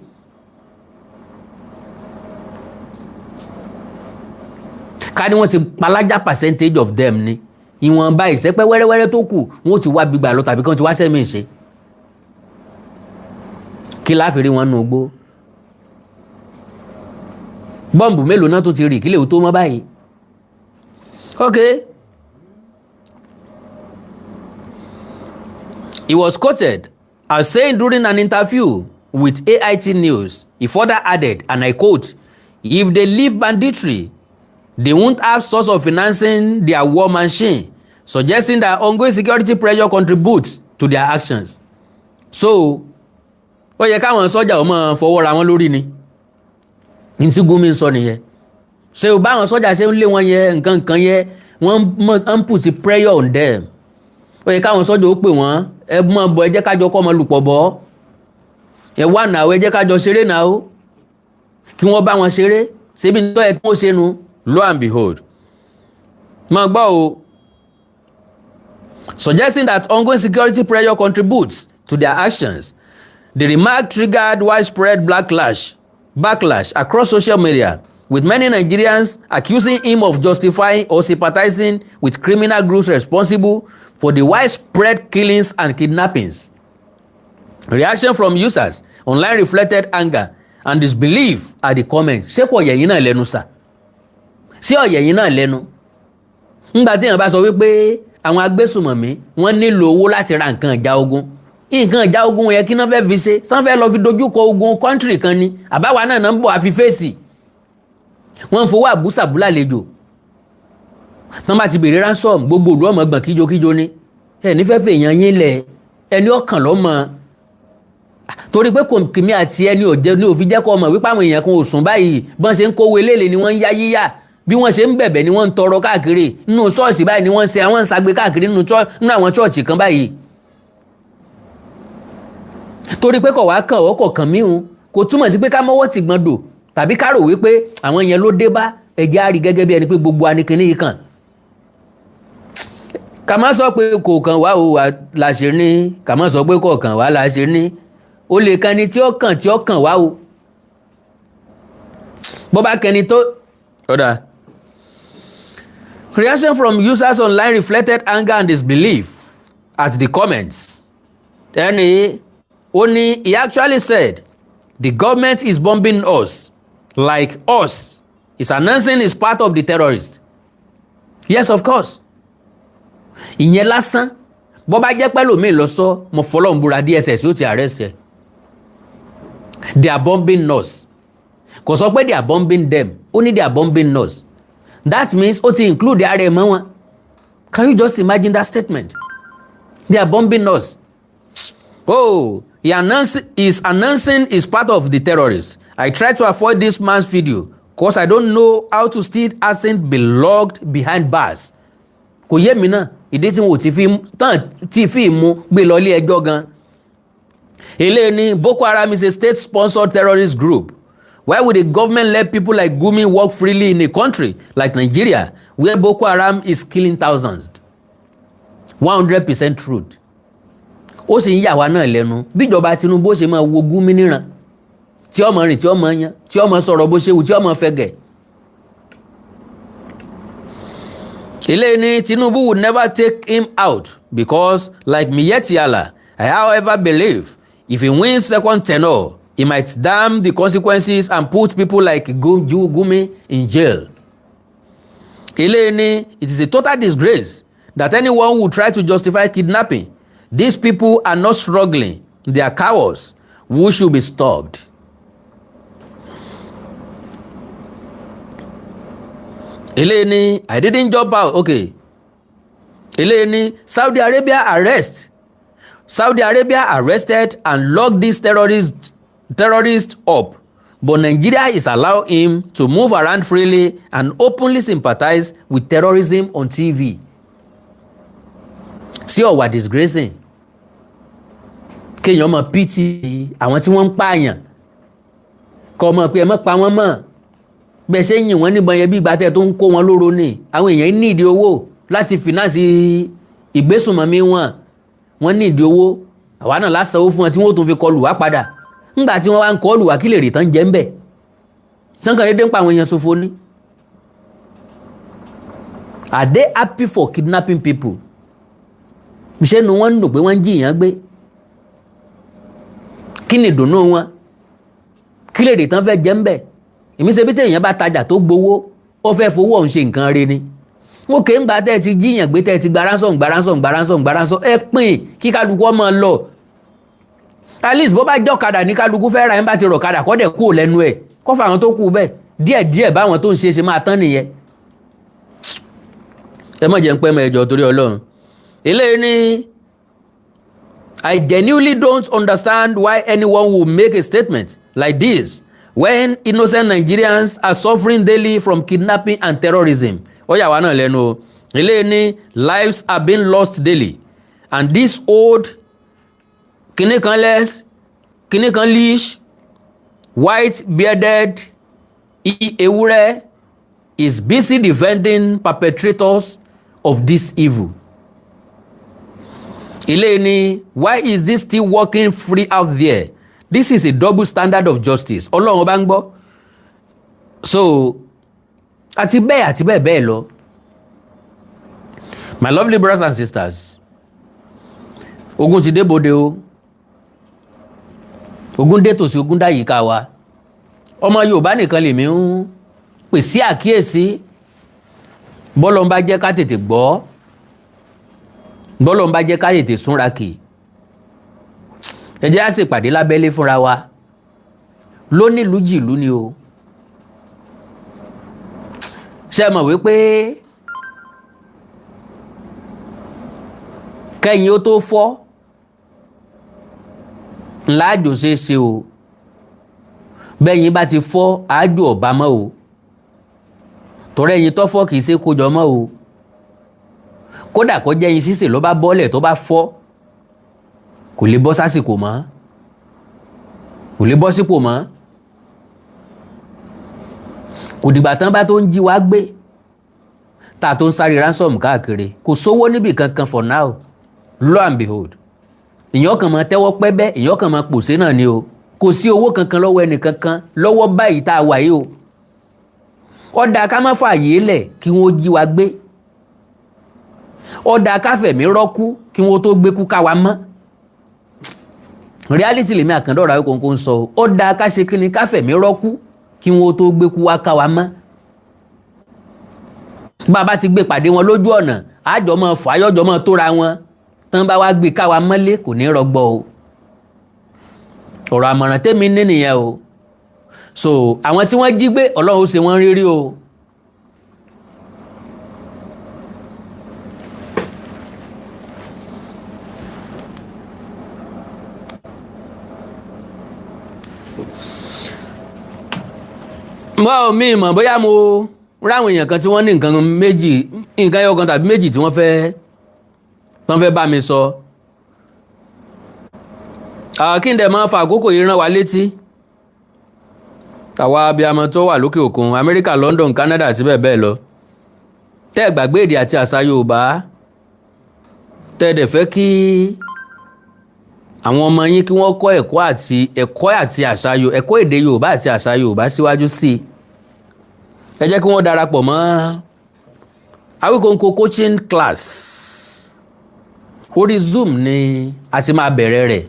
Ká ní wọ́n ti palájà percentage of them ni, ìwọ̀nba ìsẹ́pẹ́ wẹ́rẹ́wẹ́rẹ́ tó kù, wọ́n ó ti wá gbígbà lọ tàbí kí wọ́n ti wá sẹ́mi ṣe kí láfi rí wọn nù gbó. Bọ́ǹbù mélòó náà tó ti rì kílẹ̀ tó mọ́ báyìí? Okay. He was quoted as saying during an interview with AIT News. He further added, and I quote, "If they leave banditry, they won't have source of financing their war machine," suggesting that ongoing security pressure contributes to their actions. So, ó yẹ káwọn sọ́jà ó máa fọwọ́ ra wọn lórí ni. Ní tí Gumi ń sọ nìyẹn. Ṣé o báwọn sọ́jà ṣe ń lé wọn yẹn, nǹkan nǹkan yẹn, wọ́n ń put pressure on them. Ó yẹ káwọn sọ́jà ó pè wọ́n, ẹ mọ̀ bọ̀, ẹ jẹ́ kájọ kọ́ ọmọ lùpọ̀ bọ̀, ẹ wà náà, ẹ jẹ́ kájọ ṣeré náà ó, kí wọ́n bá wọn ṣeré ṣébi tó yẹ kí wọ́n ṣe nu. Lo and behold, máa gbọ́ o, suggesting that ongoing security pressure contributes to their actions. The remark triggered widespread backlash across social media, with many Nigerians accusing him of justifying or sympathizing with criminal groups responsible for the widespread killings and kidnappings. Reaction from users online reflected anger and disbelief at the comments. Ṣé kò yẹ̀yìn náà lẹ́nu sà? Ṣé ọ̀yẹ̀yìn náà lẹ́nu? Ńgbà tí èèyàn bá sọ wípé àwọn agbésùmọ̀mí, wọ́n nílò owó láti ra nǹkan ìjà ogun. Nǹkan ìjà ogun yẹn, kí náà fẹ́ fi ṣe? Sàn fẹ́ lọ fi dojúkọ ogun country kan ni? Àbáwa náà náà ń bọ̀ àfi fèsì. Wọ́n ń fowó àbúsàbúlà lejò. Tán bá ti béèrè ransom, gbogbo ìlú ọmọ gbọ̀n kíjokíjo ni. Ẹ nífẹ̀ẹ́ fèèyàn yín lẹ̀, ẹni ọkàn lọ́mọ, torí pé kìmí àti ẹni ò jẹ́ ní òfin jẹ́ kọ́ ọmọ wípé àwọn èèyàn kan ò sùn báyìí. Bọ́n ṣe ń kówó eléèlé ni wọ́n ń yá yíyá, bí wọ́n ṣe ń bẹ̀bẹ̀ ni wọ́n ń tọrọ káàkiri nínú ṣọ́ọ̀ṣì báyìí ni wọ́n ń ṣe àwọn ń ṣagbe káàkiri nínú àwọn ṣọ́ọ̀ṣì kan báyìí. Torí pé kọ̀ wá kàn ọ́ kọ̀ kàn mí o, kò túmọ̀ sí pé ká mọ́wọ́ ti gbọ́n dò tàbí ká rò wípé àwọn yẹn ló dé bá. Ẹjẹ́ á rí gẹ́gẹ́ bí ẹni pé gbogbo anikinní yìí kàn. Ká má sọ pé kò kàn wá o la ṣe ní, ká má sọ pé kò kàn wá la ṣe ní. Ó lè kan ni tí ó kàn, tí ó kàn wá o, bó bá kẹni tó. Ọ̀dà. Reaction from users online reflected anger and disbelief at the comments. Ẹni ó ní, "He actually said the government is bombing us like us is announcing is part of the terrorists." Yes, of course. Ìyẹn lásán, bó bá jẹ́ pẹ́lòmíì lọ sọ, mo fọlọ́run búra, DSS yóò ti arrest ẹ. "They are bombing us." Kò sọ pé they are bombing them, ó ní they are bombing us. That means ó ti include ara ẹ̀ mọ́ wọn. Can you just imagine that statement? "They are bombing us." Oh, he is announcing is part of the terrorists. I try to avoid this man's video. Cause I don't know how to still hasn't been locked behind bars. Kò yé mi náà ìdí tí wọn ò ti fi tán tí fi mú gbé lọ ilé ẹjọ́ gan. Eléyìí ní Boko Haram is a state-sponsored terrorist group. Why would the government let people like Gumi walk freely in a country like Nigeria where Boko Haram is killing thousands? 100% truth. Ó sì ń yà wá náà lẹ́nu bíjọba Tinubu ó ṣe máa wo Gumi níran, tí ọmọ rìn, tí ọmọ yan, tí ọmọ sọ̀rọ̀ bó ṣe wù, tí ọmọ fẹ́ gẹ̀. Eléyìí ní Tinubu would never take him out because, like Miyetti Allah, I however believe if he wins second tenure, he might damn the consequences and put people like Gumi in jail. Eléyìí ní it is a total disgrace that anyone who try to justify kidnapping. These people are not struggling, they are cowards who should be stopped. Eléyìí ní I didn't jump out, okay. Eléyìí ní Saudi Arabia arrested and locked these terrorists up, but Nigeria is allowing him to move around freely and openly sympathize with terrorism on TV. Sí ọ̀wà disgracing kéèyàn mọ pity àwọn tí wọ́n ń pààyàn, kọ́ ọmọ pé ẹ má pa wọ́n mọ́, bẹ́ẹ̀ ṣe ń yìn wọ́n níbọn yẹn bí ìgbà tẹ́ tó ń kó wọn lóró ni. Àwọn èèyàn ní ìdí owó láti finance ìgbésùnmọ̀mí wọn, wọ́n ní ìdí owó. Àwa náà lásánwó fún wọn tí wọ́n tún fi kọlù wá padà. Ńgbà tí wọ́n wá ń kọlù wá, kí lè rí tán jẹ́ ń bẹ̀? Sànkàn dédé ń pa àwọn èèyàn ṣòfò ni. Are they happy for kidnapping people? Ṣé nu wọ́n ń dùn pé wọ́n ń jìyàn gbé? Kí ni ìdùnnú wọn? Kí lè rí tán fẹ́ jẹ́ ń bẹ̀? Èmi ṣe bí téèyàn bá tajà tó gbowó, ó fẹ́ fowó ọ̀hún ṣe nǹkan rí ni. Wọn kì í gba tẹ́ ẹ ti jíyàn gbé, tẹ́ ẹ ti gba ransom, gba ransom, gba ransom, gba ransom, ẹ pín kí kálukú ọmọ lọ. At least bó bá jọ́kadà ní kálukú fẹ́ ra, ẹ̀ ń bá ti rọ̀ kadà kọ́ dẹ̀ kú lẹ́nu ẹ̀, kọ́ fà àwọn tó kú bẹ́ẹ̀ díẹ̀ díẹ̀, báwọn tó ń ṣe ṣe máa tán nìyẹn. Ẹ má jẹ́ ń pẹ́ mọ́, ẹjọ́ torí Ọlọ́run. Eléyìí ní I genuinely don't understand why anyone will make a statement like this when innocent Nigerians are suffering daily from kidnapping and terrorism. Ó yà wá náà lẹ́nu o. Eléyìí ní lives are being lost daily and this old kìnnìkan less kìnnìkan leash white bearded ewúrẹ́ is busy defending perpetrators of this evil. Eléyìí ní why is this still working free out there? This is a double standard of justice. Ọlọ́run bá ń gbọ́. So àti bẹ́ẹ̀ àti bẹ́ẹ̀ bẹ́ẹ̀ lọ. My lovely brothers and sisters, ogun ti dé bòde o, ogun dé tòsí, ogun dá yìíká wa. Ọmọ Yorùbá nìkan lèmi ń pè sí àkíyèsí. Bọ́lọ̀ ń bá jẹ́ ká tètè gbọ́, bọ́lọ̀ ń bá jẹ́ ká tètè súnra kì, ẹ jẹ́ á ṣèpàdé lábẹ́lé fúnra wa lónílùú jìlú ni o. Ṣe mọ̀ wípé kẹ́yìn ó tó fọ́ ńlá àjò ṣe é ṣe o, bẹ́yìn bá ti fọ́, àjò ọ̀bá mọ́ o, torí ẹyin tó fọ́ kì í ṣe kójọ mọ́ o. Kódà kó jẹ́ ẹyin sísè ló bá bọ́lẹ̀ tó bá fọ́, kò lè bọ́ sásìkò mọ́, kò lè bọ́ sípò mọ́. Kò dìgbà tán bá tó ń jí wa gbé tá a tó ń sáré ransom káàkiri. Kò sówó níbì kankan for now. Lo and behold, ìyàn kan máa tẹ́wọ́ pẹ́bẹ́, ìyàn kan máa pòṣé náà ni o. Kò sí owó kankan lọ́wọ́ ẹnì kankan lọ́wọ́ báyìí tá a wà yìí o. Ó dáa ká má fààyè lẹ̀ kí wọ́n jí wa gbé. Ó dáa ká fẹ̀mí rọ́kú kí wọ́n tó gbé kú ká wa mọ́. Reality lèmi àkàndọ̀rọ̀ àwọn kòńkò ń sọ o. Ó dáa ká ṣe kíni, ká fẹ̀mí rọ́kú kí wọ́n tó gbé kú wá ká wa mọ́. Bàbá ti gbé pàdé wọn lójú ọ̀nà, àjọ máa fà áyọ́jọ́ máa tóra wọn tán, bá wá gbé ká wa mọ́lé, kò ní rọgbọ o. Ọ̀rọ̀ àmọ̀ràn tèmi ní nìyẹn o. So àwọn tí wọ́n jí gbé, Ọlọ́run ó ṣe wọ́n rírí o. Mọ́ mi mọ̀ bóyá mo ráwọn èèyàn kan tí wọ́n ní nǹkan méjì, nǹkan ẹyọ kan tàbí méjì tí wọ́n fẹ́ tán fẹ́ bá mi sọ. Kí n dẹ̀ máa fa àkókò yìí rán wa létí, àwa abiyamọ tó wà lókè òkun, Amẹ́ríkà, London, Canada àti bẹ́ẹ̀ bẹ́ẹ̀ lọ, tẹ́ ẹ̀ gbàgbé èdè àti àṣà Yorùbá, tẹ́ ẹ dẹ̀ fẹ́ kí àwọn ọmọ yín kí wọ́n kọ́ ẹ̀kọ́ àti àṣà, ẹ̀kọ́ èdè Yorùbá àti àṣà Yorùbá síwájú sí i, ẹ jẹ́ kí wọ́n darapọ̀ mọ́ Awikonko coaching class. Orí Zoom ni a ti máa bẹ̀rẹ̀ rẹ̀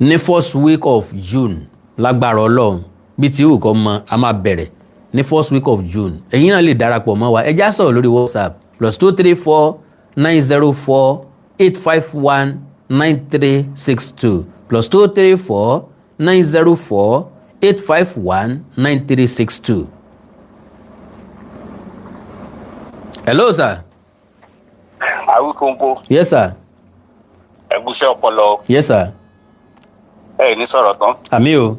ní first week of June. Lágbára Ọlọ́run, bí tí ìwù kọ́ mọ, a máa bẹ̀rẹ̀ ní first week of June. Ẹ̀yin náà lè darapọ̀ mọ́ wa. Ẹ já sọ̀rọ̀ lórí WhatsApp, +234 904 851 9362, +234 904 851 9362. Hello, sir. Àwíkóńkó. Yes, sir. Ẹgúsẹ́ ọpọlọ. Yes, sir. Ẹ ní sọ̀rọ̀ tán. Àmín o.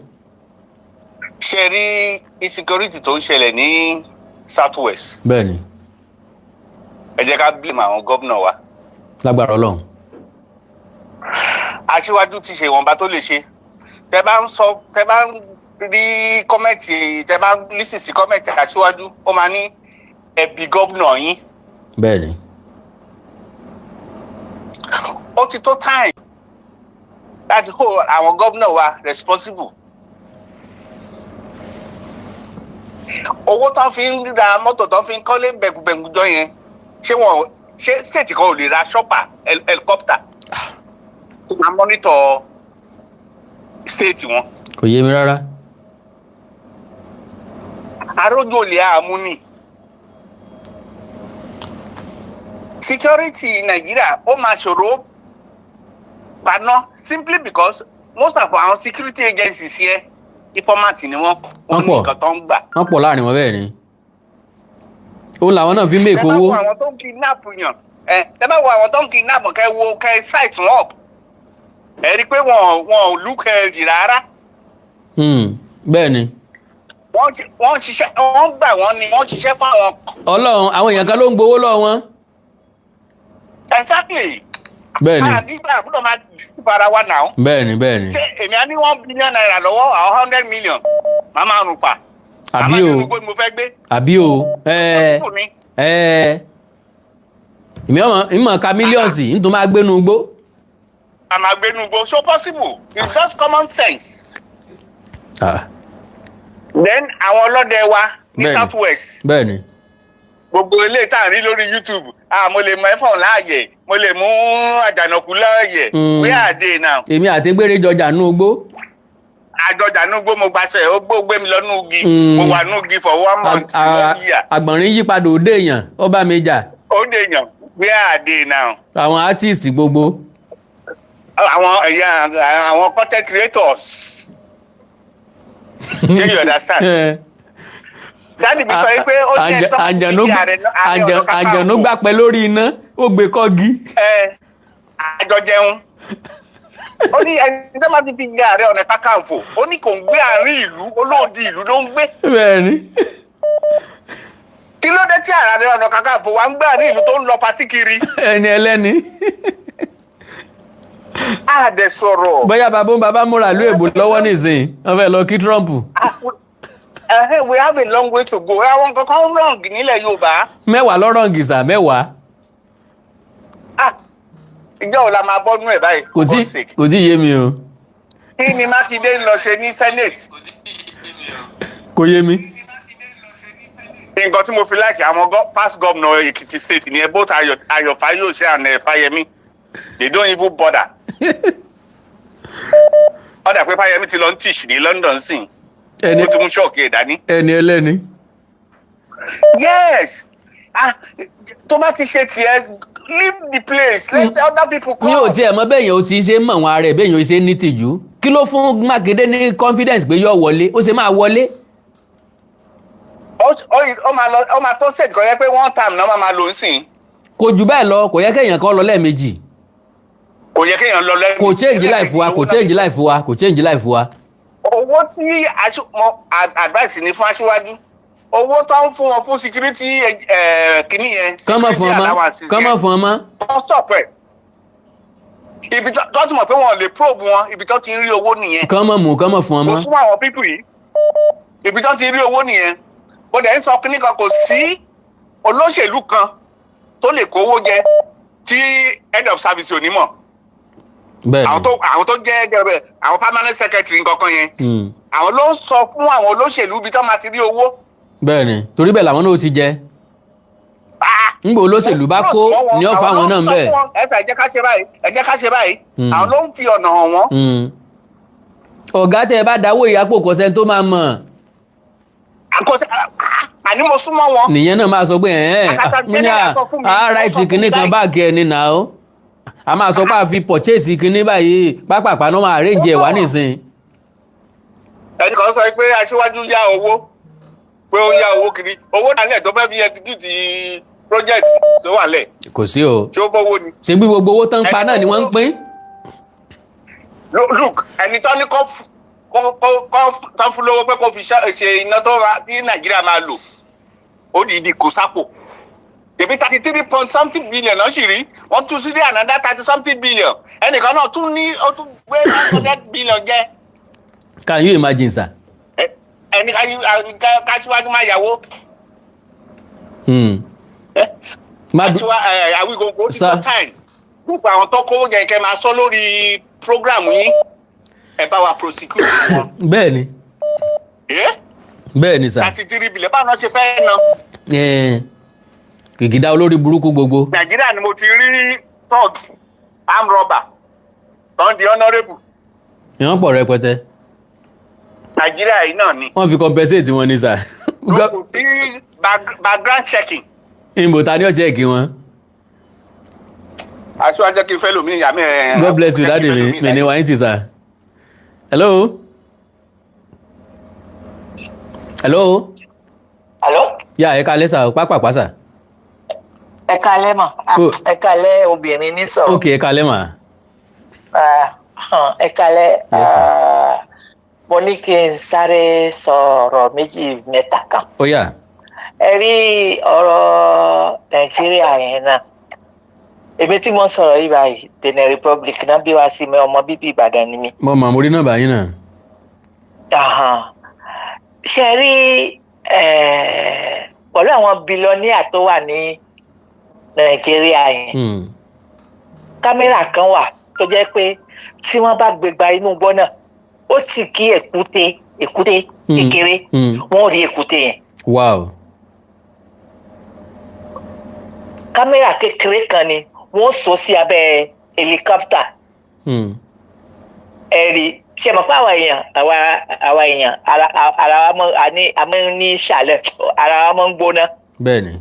Ṣe rí insecurity tó ń ṣẹlẹ̀ ní South West? Bẹ́ẹ̀ni. Ẹ jẹ́ ká blame àwọn gómìnà wa. Lágbára Ọlọ́run. Aṣíwájú ti ṣe ìwọ̀nba tó lè ṣe. Tẹ bá ń sọ, tẹ bá ń rí comment, tẹ bá ń listen sí comment aṣíwájú, ó máa ní ẹ̀bi gómìnà yín. Ó ti tó time láti hold àwọn gómìnà wa responsible. Owó tán fi ń ra mọ́tò, tán fi ń kọ́lé bẹ̀gùbẹ̀gù jọ yẹn, ṣé wọn, ṣé state kan ò lè ra chopper helicopter tó máa monitor state wọn? Kò yé mi rárá. Arójú olè àmú ni security Nàìjíríà, ó máa ṣòro paná simply because most of our security agencies yẹn, informant ni wọ́n. Wọ́n ní Wọ́n pọ̀. nǹkan tó ń gbà. Wọ́n pọ̀ láàrin wọn, bẹ́ẹ̀ ni ó làwọn náà fi ń Tẹ make bá owó. wo àwọn tó ń kidnap yàn ẹ, tẹ bá wo àwọn tó ń kidnap, kẹ wo, kẹ size wọn up, ẹ rí i pé wọn ò look healthy rárá. Bẹ́ẹ̀ ni. Wọ́n ṣiṣẹ́, wọ́n gbà wọ́n ni wọ́n ṣiṣẹ́ fún àwọn. Ọlọ́run, àwọn èèyàn kan ló ń gbowó lọ́wọ́ wọn. Exactly. Bẹ́ẹ̀ ni. Nígbà àbúrò máa deceive ara wa náà. bẹ́ẹ̀ ni bẹ́ẹ̀ ni Ṣé èmi á ní ₦1 billion lọ́wọ́, àwọn 100 million, màá máa rùn pa? Àbí Màá o? máa ní gbogbo mo fẹ́ gbé. Àbí o? Ẹ Possible ni. ẹ, èmi ọmọ ìmọ̀ ka millions nítorí máa gbénu gbó. Màá máa gbé inú igbó. So possible? It's just common sense. Ah, Then àwọn ọlọ́dẹ wa ní South West, bẹ́ẹ̀ ni gbogbo eléyìí tá à ń rí lórí YouTube, ah, mo lè mú ẹfọ̀n láàyè, mo lè mú àjànàkú láàyè. Where are they now? Èmi àti gbére jọjà nú gbó. Àjọjà núgbó, mo gbaṣẹ, ó gbó gbé mi lọ núgi. Mo wà núgi for one month, one year. Àgbọ̀nrín yípadà òde èèyàn, ó bá mi jà. Ó dé yàn. Where are they now? Àwọn artist gbogbo. Àwọn ẹ̀yà, àwọn content creators, ṣé you understand? Daddy mi sọ pé ó ní ẹ̀tọ́ Àjànú ìdí ààrẹ Ààrẹ Ọ̀nà Kakanfò. Àjànú gbàpẹ́ lórí iná, ó gbé kọ́gi. Ẹ àjọ jẹun, ó ní ẹni tó máa fi jẹ Ààrẹ Ọ̀nà Kakanfò, ó ní kò ń gbé àárín ìlú, olóòdì ìlú ló ń gbé. Bẹ́ẹ̀ ni. Kí ló dé tí Ààrẹ Ọ̀nà Kakanfò wa ń gbé àárín ìlú, tó ń lọ party kiri? Ẹni ẹlẹ́ni. Á dẹ̀ sọ̀rọ̀. Bóyá bàbá ń bàbá múra ìlú èbó lọ́wọ́ nísìnyí, wọ́n fẹ́ lọ kí Trump. We have a long way to go. Àwọn kankan wrong nílẹ̀ Yorùbá. Mẹ́wàá lọ́rọ̀ gìsà mẹ́wàá. Ah, ìjọ ò la máa bọ́nú ẹ̀ báyìí? Kò For tí God's sake. Kò tí yé mi o. Kí ni Mákindé ń lọ ṣe ní Senate? Kò yé mi. Nǹkan tí mo fi like àwọn past governor Ekiti State ni ẹ, both Ayọ̀ Fáyọ̀ṣe and Fáyẹmí, they don't even bother. Ó dà pé Fáyẹmí ti lọ ń teach ní London sìn. Ẹni Ó ti mú ṣọ́ọ̀kì ẹ̀ dání. Ẹni ẹlẹ́ni. Yes, ah, tó bá ti ṣe tiẹ̀, leave the place, let the other people come. Mi ò tiẹ̀ mọ̀ bẹ́ẹ̀ yẹn, ó ti ṣe mọ̀ wọn ara ẹ̀ bẹ́ẹ̀ yẹn, ó ṣe ní tìjú. Kí ló fún Mákindé ní confidence pé yóò wọlé, ó ṣe máa wọlé? Ó máa lọ, ó máa tó stage kan yẹ pé one time náà máa lò ń sìn. Kò jù bẹ́ẹ̀ lọ, kò yẹ kéèyàn kan lọ lẹ́ẹ̀mejì. Kò yẹ kéèyàn lọ lẹ́nu. Kò change life wa, kò change life wa, kò change life wa. Owó tí advice ní fún aṣíwájú, owó tó ń fún wọn fún security kìíní yẹn, Kán mọ̀ fún security ọmọ allowances kán mọ̀ yẹn, fún ọmọ. Wọ́n stop ẹ̀. Ibi tó ti mọ̀ pé wọn ò lè probe wọn, ibi tó ti ń rí owó nìyẹn. Kán mọ̀ mú, kán mọ̀ fún ọmọ. Mo fún àwọn people yìí, ibi tó ti rí owó nìyẹn. Mo dẹ̀ ń sọ kínní kan, kò sí olóṣèlú kan tó lè kówó jẹ tí head of service ò ní mọ̀. Bẹ́ẹ̀ Àwọn ni. tó àwọn tó jẹ́ àwọn permanent secretary nǹkankan yẹn, àwọn ló ń sọ fún àwọn olóṣèlú ibi tó máa ti rí owó. Bẹ́ẹ̀ ni, torí bẹ́ẹ̀ làwọn náà ti jẹ. Ah! Ńgbà olóṣèlú bá kó ní ọ̀fà àwọn náà ń bẹ̀. Ẹ fẹ́, ẹ jẹ́ ká ṣe báyìí, ẹ jẹ́ ká ṣe báyìí. Àwọn ló ń fi ọ̀nà hàn wọ́n. Ọ̀gá, tẹ́ ẹ bá dáwọ́ ìyàpò, kọ̀sẹ́ tó máa mọ̀. Àkọsí àní mo súnmọ́ wọn. Nìyẹn náà máa sọ pé ẹ̀ẹ́n Àkàtà mo ní general sọ fún mi, à ó right sọ fún mi kinní kan báyìí. Báàgì ẹ̀ ní nà ó a máa sọ pé a fi purchase kinní báyìí, pápápá náà máa arrange ẹ̀ wá nísìn. Ẹnì kan sọ pé aṣíwájú yá owó, pé ó yá owó kiri, owó náà lẹ̀ tó fẹ́ fi execute project tó wà lẹ̀. Kò sí o. Tí ó bówó ni. Ṣé bí gbogbo owó tán pa náà ni wọ́n ń pín. Look, ẹni tó ní kó fún lówó pé kó fi ṣe iná tó ra tí Nàìjíríà máa lò, ó dìídì kó sápò. Tèmi 33 point something billion náà sì rí, wọ́n tún sí ní another 30 something billion. Ẹnìkan náà tún ní ó tún gbé 900 billion jẹ. Can you imagine, sir? Ẹni káṣíwájú máa yàwó. Má Awikonko ti Sir. tó time. Gbogbo àwọn tó kówó jẹ, kẹ́ máa sọ lórí program yín, ẹ bá wa prosecute wọn. Bẹ́ẹ̀ ni. Bẹ́ẹ̀ ni, sir. 33 billion, báwo náà ṣe fẹ́ ná? Kìkìdá olórí burúkú gbogbo. Nàìjíríà ni mo ti rí thug, arm robber tó ń di honourable. Ìwọ́n pọ̀ rẹpẹtẹ. Nàìjíríà yìí náà ni. Wọ́n fi compensate wọn ni, sir. Kò sí background checking. Ìbò ta ni ọ̀ṣẹ́ kí wọn. Aṣíwájú, kí n fẹ́ lómi ìyá mi ẹ̀. God bless you, daddy mi. Mi ni wàá ti, sir. Hello, hello. Alo? Yà, ẹ káalẹ́ sir, pápápá, sir. Ẹ káalẹ́ mà. Oh. Ẹ káalẹ́, obìnrin ní sọ̀rọ̀. Ok, ẹ káalẹ́ mà. Ah, hàn, ẹ káalẹ́. Yes, ma'am. Ah, mo ní kí n sáré sọ̀rọ̀ méjì mẹ́ta kan. Ó yá. Ẹ rí ọ̀rọ̀ Nàìjíríà yẹn náà. Èmi tí mo ń sọ̀rọ̀ yìí báyìí, Benin Republic náà bí wá sí mi, ọmọ bíbí Ìbàdàn ni mí. Mo mọ̀, mo rí nọ́mbà yín náà. Ahan. Ṣe rí pẹ̀lú àwọn billionaire tó wà ní Nàìjíríà yẹn, Camera kan wà tó jẹ́ pé tí wọ́n bá gbé gba inú igbó náà, ó sì kí èkúté, èkúté kékeré, wọ́n rí èkúté yẹn. Camera kékeré kan ni wọ́n sọ sí abẹ́ helicopter. Ẹ̀rí ṣe mọ̀ pé àwa èèyàn, àwa èèyàn, ara wa mọ́ àní àmọ́ ní ìsàlẹ̀ ara wa mọ́ ń gbóná. Bẹ́ẹ̀ ni.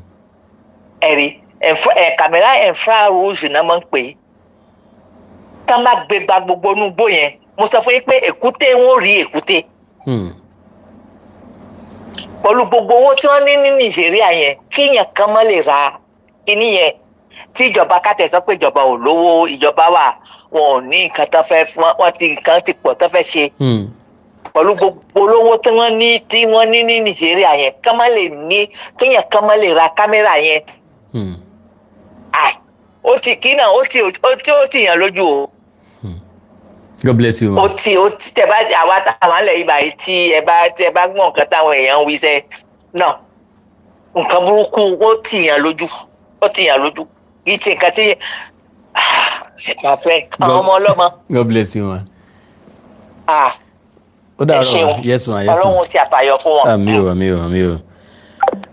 Ẹ̀rí ẹ̀ camera infrarouge náà máa ń pè é. Tá má gbé gba gbogbo inú igbó yẹn, mo sọ fún yín pé èkúté, wọn ò rí èkúté. Pẹ̀lú gbogbo owó tí wọ́n ní ní Nàìjíríà yẹn, kíyàn kan mọ́ lè ra kíní yẹn, tí ìjọba kàtẹ́ sọ pé ìjọba ò lówó, ìjọba wà, wọn ò ní nǹkan tó fẹ́ fún wọn, ti nǹkan ti pọ̀ tó fẹ́ ṣe. Pẹ̀lú gbogbo olówó tí wọ́n ní ní Nàìjíríà yẹn, kán má lè ní, kíyàn kan má lè ra camera yẹn. Ai, ó ti kí náà, ó ti yàn lójú o. God bless you, ma. Ó ti tẹ bá àwa táwọn alẹ́ yìí báyìí, tí ẹ bá gbọ́ nǹkan táwọn èèyàn ń wí sẹ́ náà, nǹkan burúkú, ó ti yàn lójú, ó ti yàn lójú. Kì í ṣe nǹkan tí ṣe máa fẹ́ àwọn ọmọ ọlọ́mọ. God bless you, ma. Ah, Ó ẹ dàárọ̀ ṣeun. ma. Yes, ma, yes, ma. Ọlọ́run ti àbàyọ fún wọn. Àmín o, àmín o, àmín o.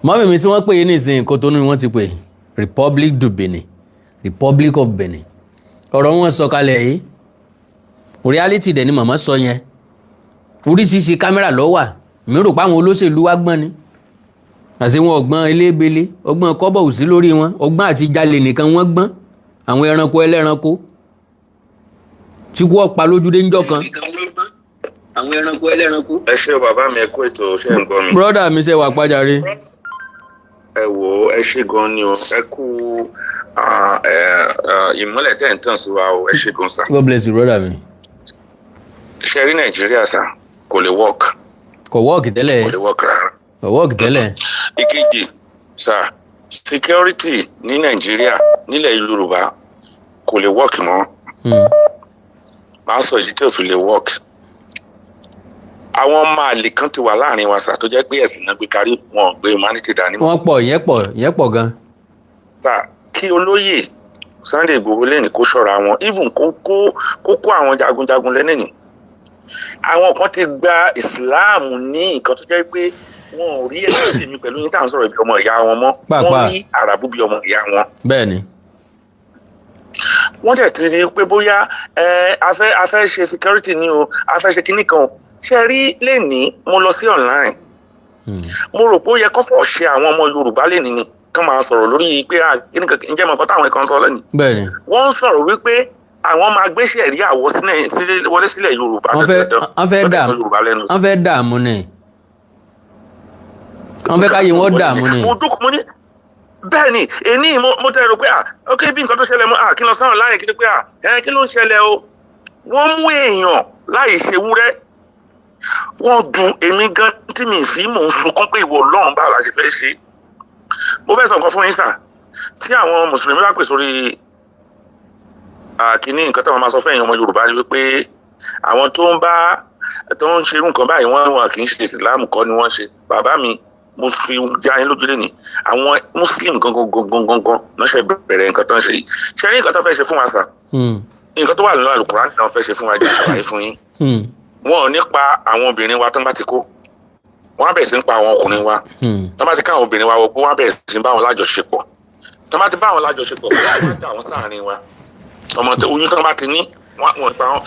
Mummy mi tí wọ́n pè é nísìnyí, Kòtónú ni wọ́n ti pè, Republic du Benin, Republic of Benin. Ọ̀rọ̀ wọn sọ kalẹ̀ yìí, reality dẹ̀ ni màmá sọ yẹn. Oríṣiríṣi camera ló wà. Mi rò pé àwọn olóṣèlú wa gbọ́n ni, àti wọn ọgbọ́n elébele, ọgbọ́n kọ́bọ̀ ò sí lórí wọn, ọgbọ́n àti jalè nìkan wọ́n gbọ́n. Àwọn ẹranko ẹlẹ́ranko tí kú ọ̀pá lójúdé ńjọ́ kan. Àwọn ẹranko ẹlẹ́ranko. Ẹ ṣé o, bàbá mi, ẹ kú ètò. Ṣe ń gbọ́ mi? Brother mi, ṣe wà pàjáre. Ẹ wò ó, ẹ ṣé gan ni o. Ẹ kú ìmọ́lẹ̀ tẹ̀ ń tàn sí wa o. Ẹ ṣé gan, sir. God bless you, brother mi. Ṣe rí Nàìjíríà, sir. Kò lè work. Kò work tẹ́lẹ̀. Kò lè work rárá. Kò work tẹ́lẹ̀. Ìkejì sir, security ní Nàìjíríà, nílẹ̀ Yorùbá, kò lè work mọ́. Màá sọ ìdí tí ò fi lè work. Àwọn ọmọ àlè kan ti wà láàrin wa sir, tó jẹ́ pé ẹ̀sìn náà gbé kárí, wọn ò gbé humanity dání mọ́. Wọ́n pọ̀, ìyẹn pọ̀, ìyẹn pọ̀ gan. Sir, kí olóyè Sunday Igboho lẹ́nìí kó ṣọ́ra wọn, even kó kó àwọn jagunjagun lẹ́nìí. Àwọn kan ti gba Islam ní nǹkan tó jẹ́ pé wọn ò rí ẹ̀sìn mi pẹ̀lú yín tá à ń sọ̀rọ̀ bí ọmọ ìyá wọn mọ́. Wọ́n Pàápàá. rí Àràbù bí ọmọ ìyá wọn. Bẹ́ẹ̀ ni. Wọ́n dẹ̀ ti rí i pé bóyá ẹ a fẹ́ ṣe security ni o, a fẹ́ ṣe kinní kan o. Ṣe rí lẹ́nìí, mo lọ sí online, mo rò pé ó yẹ kó fọ̀ ṣe àwọn ọmọ Yorùbá lẹ́nìí ni kán máa sọ̀rọ̀ lórí pé ah, kíní kan. Ǹjẹ́ mọ̀ nǹkan táwọn kan sọ lẹ́nìí? Bẹ́ẹ̀ ni. Wọ́n ń sọ̀rọ̀ wípé àwọn máa gbé ṣẹ̀ríà wọ wọlé sílẹ̀ Yorùbá dandan. Wọ́n fẹ́ Wọ́n dẹ̀ dà sọ Yorùbá lẹ́nu. Wọ́n fẹ́ dààmú ni, wọ́n fẹ́ káyé wọn dààmú ni. Mo dúkùú, mo ní bẹ́ẹ̀ ni. Èní mo tẹ́ rò pé ah, ok, bí nǹkan tó ṣẹlẹ̀ mọ́ ah, kí n lọ sáwọn láyè kí ni pé ah, ẹ kí ló ń ṣẹlẹ̀ o? Wọ́n mú èèyàn láì ṣe wúrẹ́, wọ́n dun èmi gan tí mi sí, mò ń sunkún pé ìwọ Ọlọ́run, báwo la ṣe fẹ́ ṣe? Mo fẹ́ sọ nǹkan fún yín sir. Tí àwọn mùsùlùmí bá pè sórí kínní, nǹkan táwọn máa sọ fẹ́yìn ọmọ Yorùbá ni wípé àwọn tó ń bá tó ń ṣerú nǹkan báyìí, wọ́n wọn kì í ṣe Ìsìláàmù kọ́ ni wọ́n ṣe. Bàbá mi, mo fi já yín lójú lẹ́nìí, àwọn muslim gangan gangan gangan náà ṣe bẹ̀rẹ̀ nǹkan tó ń ṣe yìí. Ṣe ní nǹkan tó fẹ́ ṣe fún wa sir, nǹkan tó wà nínú Àlùkùránì náà fẹ́ ṣe fún wa, jẹ́ àṣàlàyé fún yín. Wọn ò ní pa àwọn obìnrin wa tó ń bá ti kó, wọn á bẹ̀rẹ̀ sí ń pa àwọn ọkùnrin wa. Tó bá ti ká àwọn obìnrin wa wọ pé wọn á bẹ̀rẹ̀ sí ń bá wọn lájọṣepọ̀. Tó bá ti bá wọn lájọṣepọ̀, wọn á dà wọn sáàrin wa. Ọmọ tó oyún tó bá ti ní, wọn pa wọn.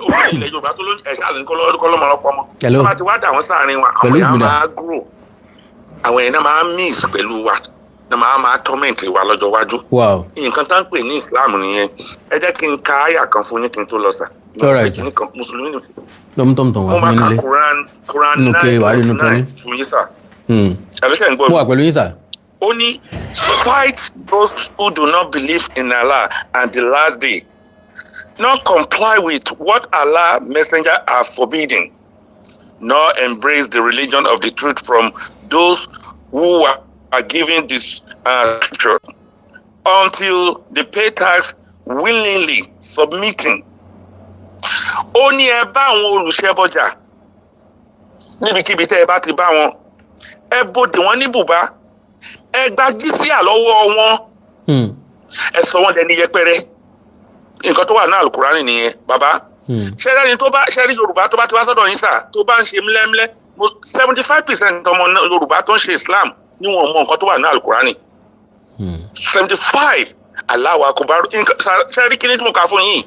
Obìnrin ilẹ̀ Yorùbá tó lóyún ẹ̀ṣá àti kọ́lọ́mọ ọlọ́pọ̀ ọmọ. Hello. Tó bá ti wá dà wọn sáàrin wa, àwọn Pẹ̀lú èèyàn ìgbìdà. máa grow, àwọn èèyàn náà máa mix pẹ̀lú wa, náà máa torment wa lọ́jọ́ iwájú. Nǹkan tá ń pè ní Islam nìyẹn. Ẹ jẹ́ kí n ka àyà kan fún yín kí n tó lọ sir. All right. Kìíní kan, mùsùlùmí ni. Lọ́mú tọ̀mùtọ̀mù Mo wà máa fún mi ka nílé. Quran Nínú 9 kí wàá rí inú 29 kínní. fún yín sir. Ẹ ṣe ń gbọ́ Mo mi? wà pẹ̀lú yín sir. Ó ní, "Fight those who do not believe in Allah and the last day, not comply with what Allah messenger are forbidding, nor embrace the religion of the truth from those who are given this scripture until they pay tax willingly submitting." Ó ní ẹ bá àwọn olùṣẹbọjà níbikíbi tẹ́ ẹ bá ti bá wọn, ẹ bodè wọn ní bùbá, ẹ gba jísíà lọ́wọ́ wọn, ẹ sọ wọn dẹni yẹpẹrẹ. Nǹkan tó wà ní Alukurani nìyẹn, bàbá. Ṣẹlẹ́ni tó bá ṣẹ́rí Yorùbá tó bá ti wá sọ́dọ̀ yín sir, tó bá ń ṣe mílẹ́mílẹ́, 75% ọmọ Yorùbá tó ń ṣe Islam ni wọn mọ nǹkan tó wà ní Alukurani. 75. Allahu akubar. Ṣẹ́rí kí ni tí mo kà fún yín,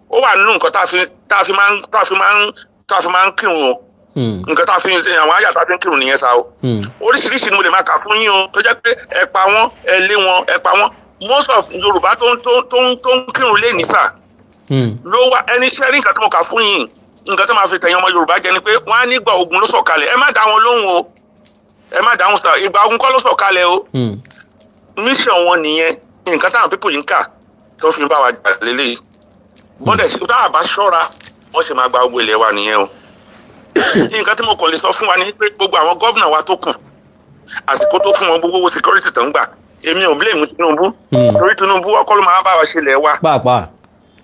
ó wà nínú nǹkan tá a fi máa ń kírun o. Nǹkan tá a fi àwọn àyà tá a fi ń kírun nìyẹn sá o. Oríṣiríṣi ni mo lè máa kà fún yín o, tó jẹ́ pé ẹ pa wọ́n, ẹ lé wọn, ẹ pa wọ́n. Most of Yorùbá tó ń kírun lé ní sir ló wá ẹni. Ṣẹ́rí nǹkan tó mo kà fún yín, nǹkan tó máa fi tẹ̀yìn ọmọ Yorùbá jẹ ni pé wọ́n á nígbà ogun ló sọ̀kalẹ̀. Ẹ má dá wọn lóhùn o, ẹ má dá wọn sọ. Ìgbà ogun kọ́ ló sọ̀kalẹ̀ o. Mission wọn nìyẹn. Nǹkan táwọn people yìí ń kà tó fi ń bá wa jà lélẹ́yìí, wọ́n dẹ̀ sí tá a bá ṣọ́ra, wọ́n sì máa gba gbogbo ilẹ̀ wa nìyẹn o. Nǹkan tí mo kàn lè sọ fún wa ni pé gbogbo àwọn governor wa tó kù, àsìkò tó fún wọn, gbogbo owó security tó ń gbà, èmi ò blame Tinubu, torí Tinubu ọkọ ló máa bá wa ṣe ilẹ̀ wa. Pàápàá.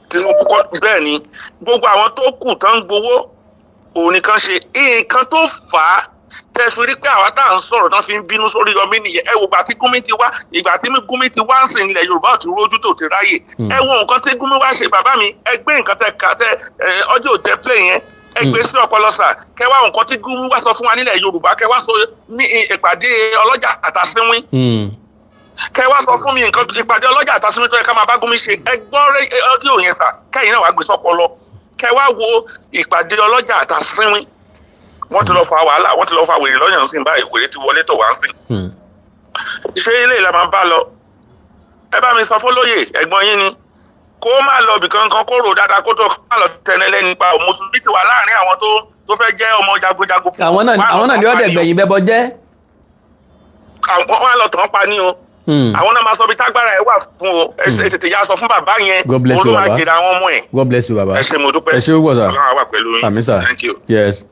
Tinubu kọ́. Bẹ́ẹ̀ ni, gbogbo àwọn tó kù tó ń gbowó òun nìkan ṣe nǹkan tó fà á tẹ́ fi rí pé àwa tá à ń sọ̀rọ̀ tán fi ń bínú sórí Yọmí nìyẹn. Ẹ wo ìgbà tí Gúnmi ti wá, ìgbà tí Gúnmi ti wá ń sìn, ilẹ̀ Yorùbá ò ti rójú tó ti ráyè. Ẹ wo nǹkan tí Gúnmi wá ṣe. Bàbá mi, ẹ gbé nǹkan tẹ kà tẹ ọjọ́ òtẹ play yẹn, ẹ gbé sí ọpọlọ sir. Kẹ wá nǹkan tí Gúnmi wá sọ fún wa nílẹ̀ Yorùbá, kẹ wá sọ ní ìpàdé ọlọ́jà àtàsínwín. Kẹ wá sọ fún mi nǹkan ìpàdé ọlọ́jà àtàsínwín tó yẹ ká máa bá Gúnmi ṣe. Ẹ gbọ́ ọdíò yẹn sir, kẹ́yìn náà wàá gbé sọpọlọ, kẹ wá wo ìpàdé ọlọ́jà àtàsínwín. Wọ́n ti lọ fa wàhálà, wọ́n ti lọ fa wèrè lọ́yàn sí báyìí. Wèrè ti wọlé tó wá ń sìn. Ṣé ilé ìlà máa bá lọ? Ẹ bá mi sọ fọlóyè ẹ̀gbọ́n yín ni kó má lọ bì kankan, kó rò dáadáa kó tó má lọ tẹnẹ lẹ́nu pa. Mùsùlùmí ti wà láàrin àwọn tó fẹ́ jẹ́ ọmọ jagunjagun fún. Àwọn náà, àwọn náà ni ọ̀dẹ̀ gbẹ̀yìn bẹ́bọ jẹ́. Wọ́n á lọ tàn án pa ní o. Àwọn náà máa sọ bí tágbára ẹ wà fún o. Ẹ tètè yá sọ fún bàbá yẹn. God bless you, òun ló máa baba. jèrè àwọn ọmọ ẹ. God bless you, baba. Ẹ ṣé, mo dúpẹ́. Ẹ ṣé púpọ̀ sir. Ọlọ́run á wà pẹ̀lú yín. Àmín sir. Thank you. Yes.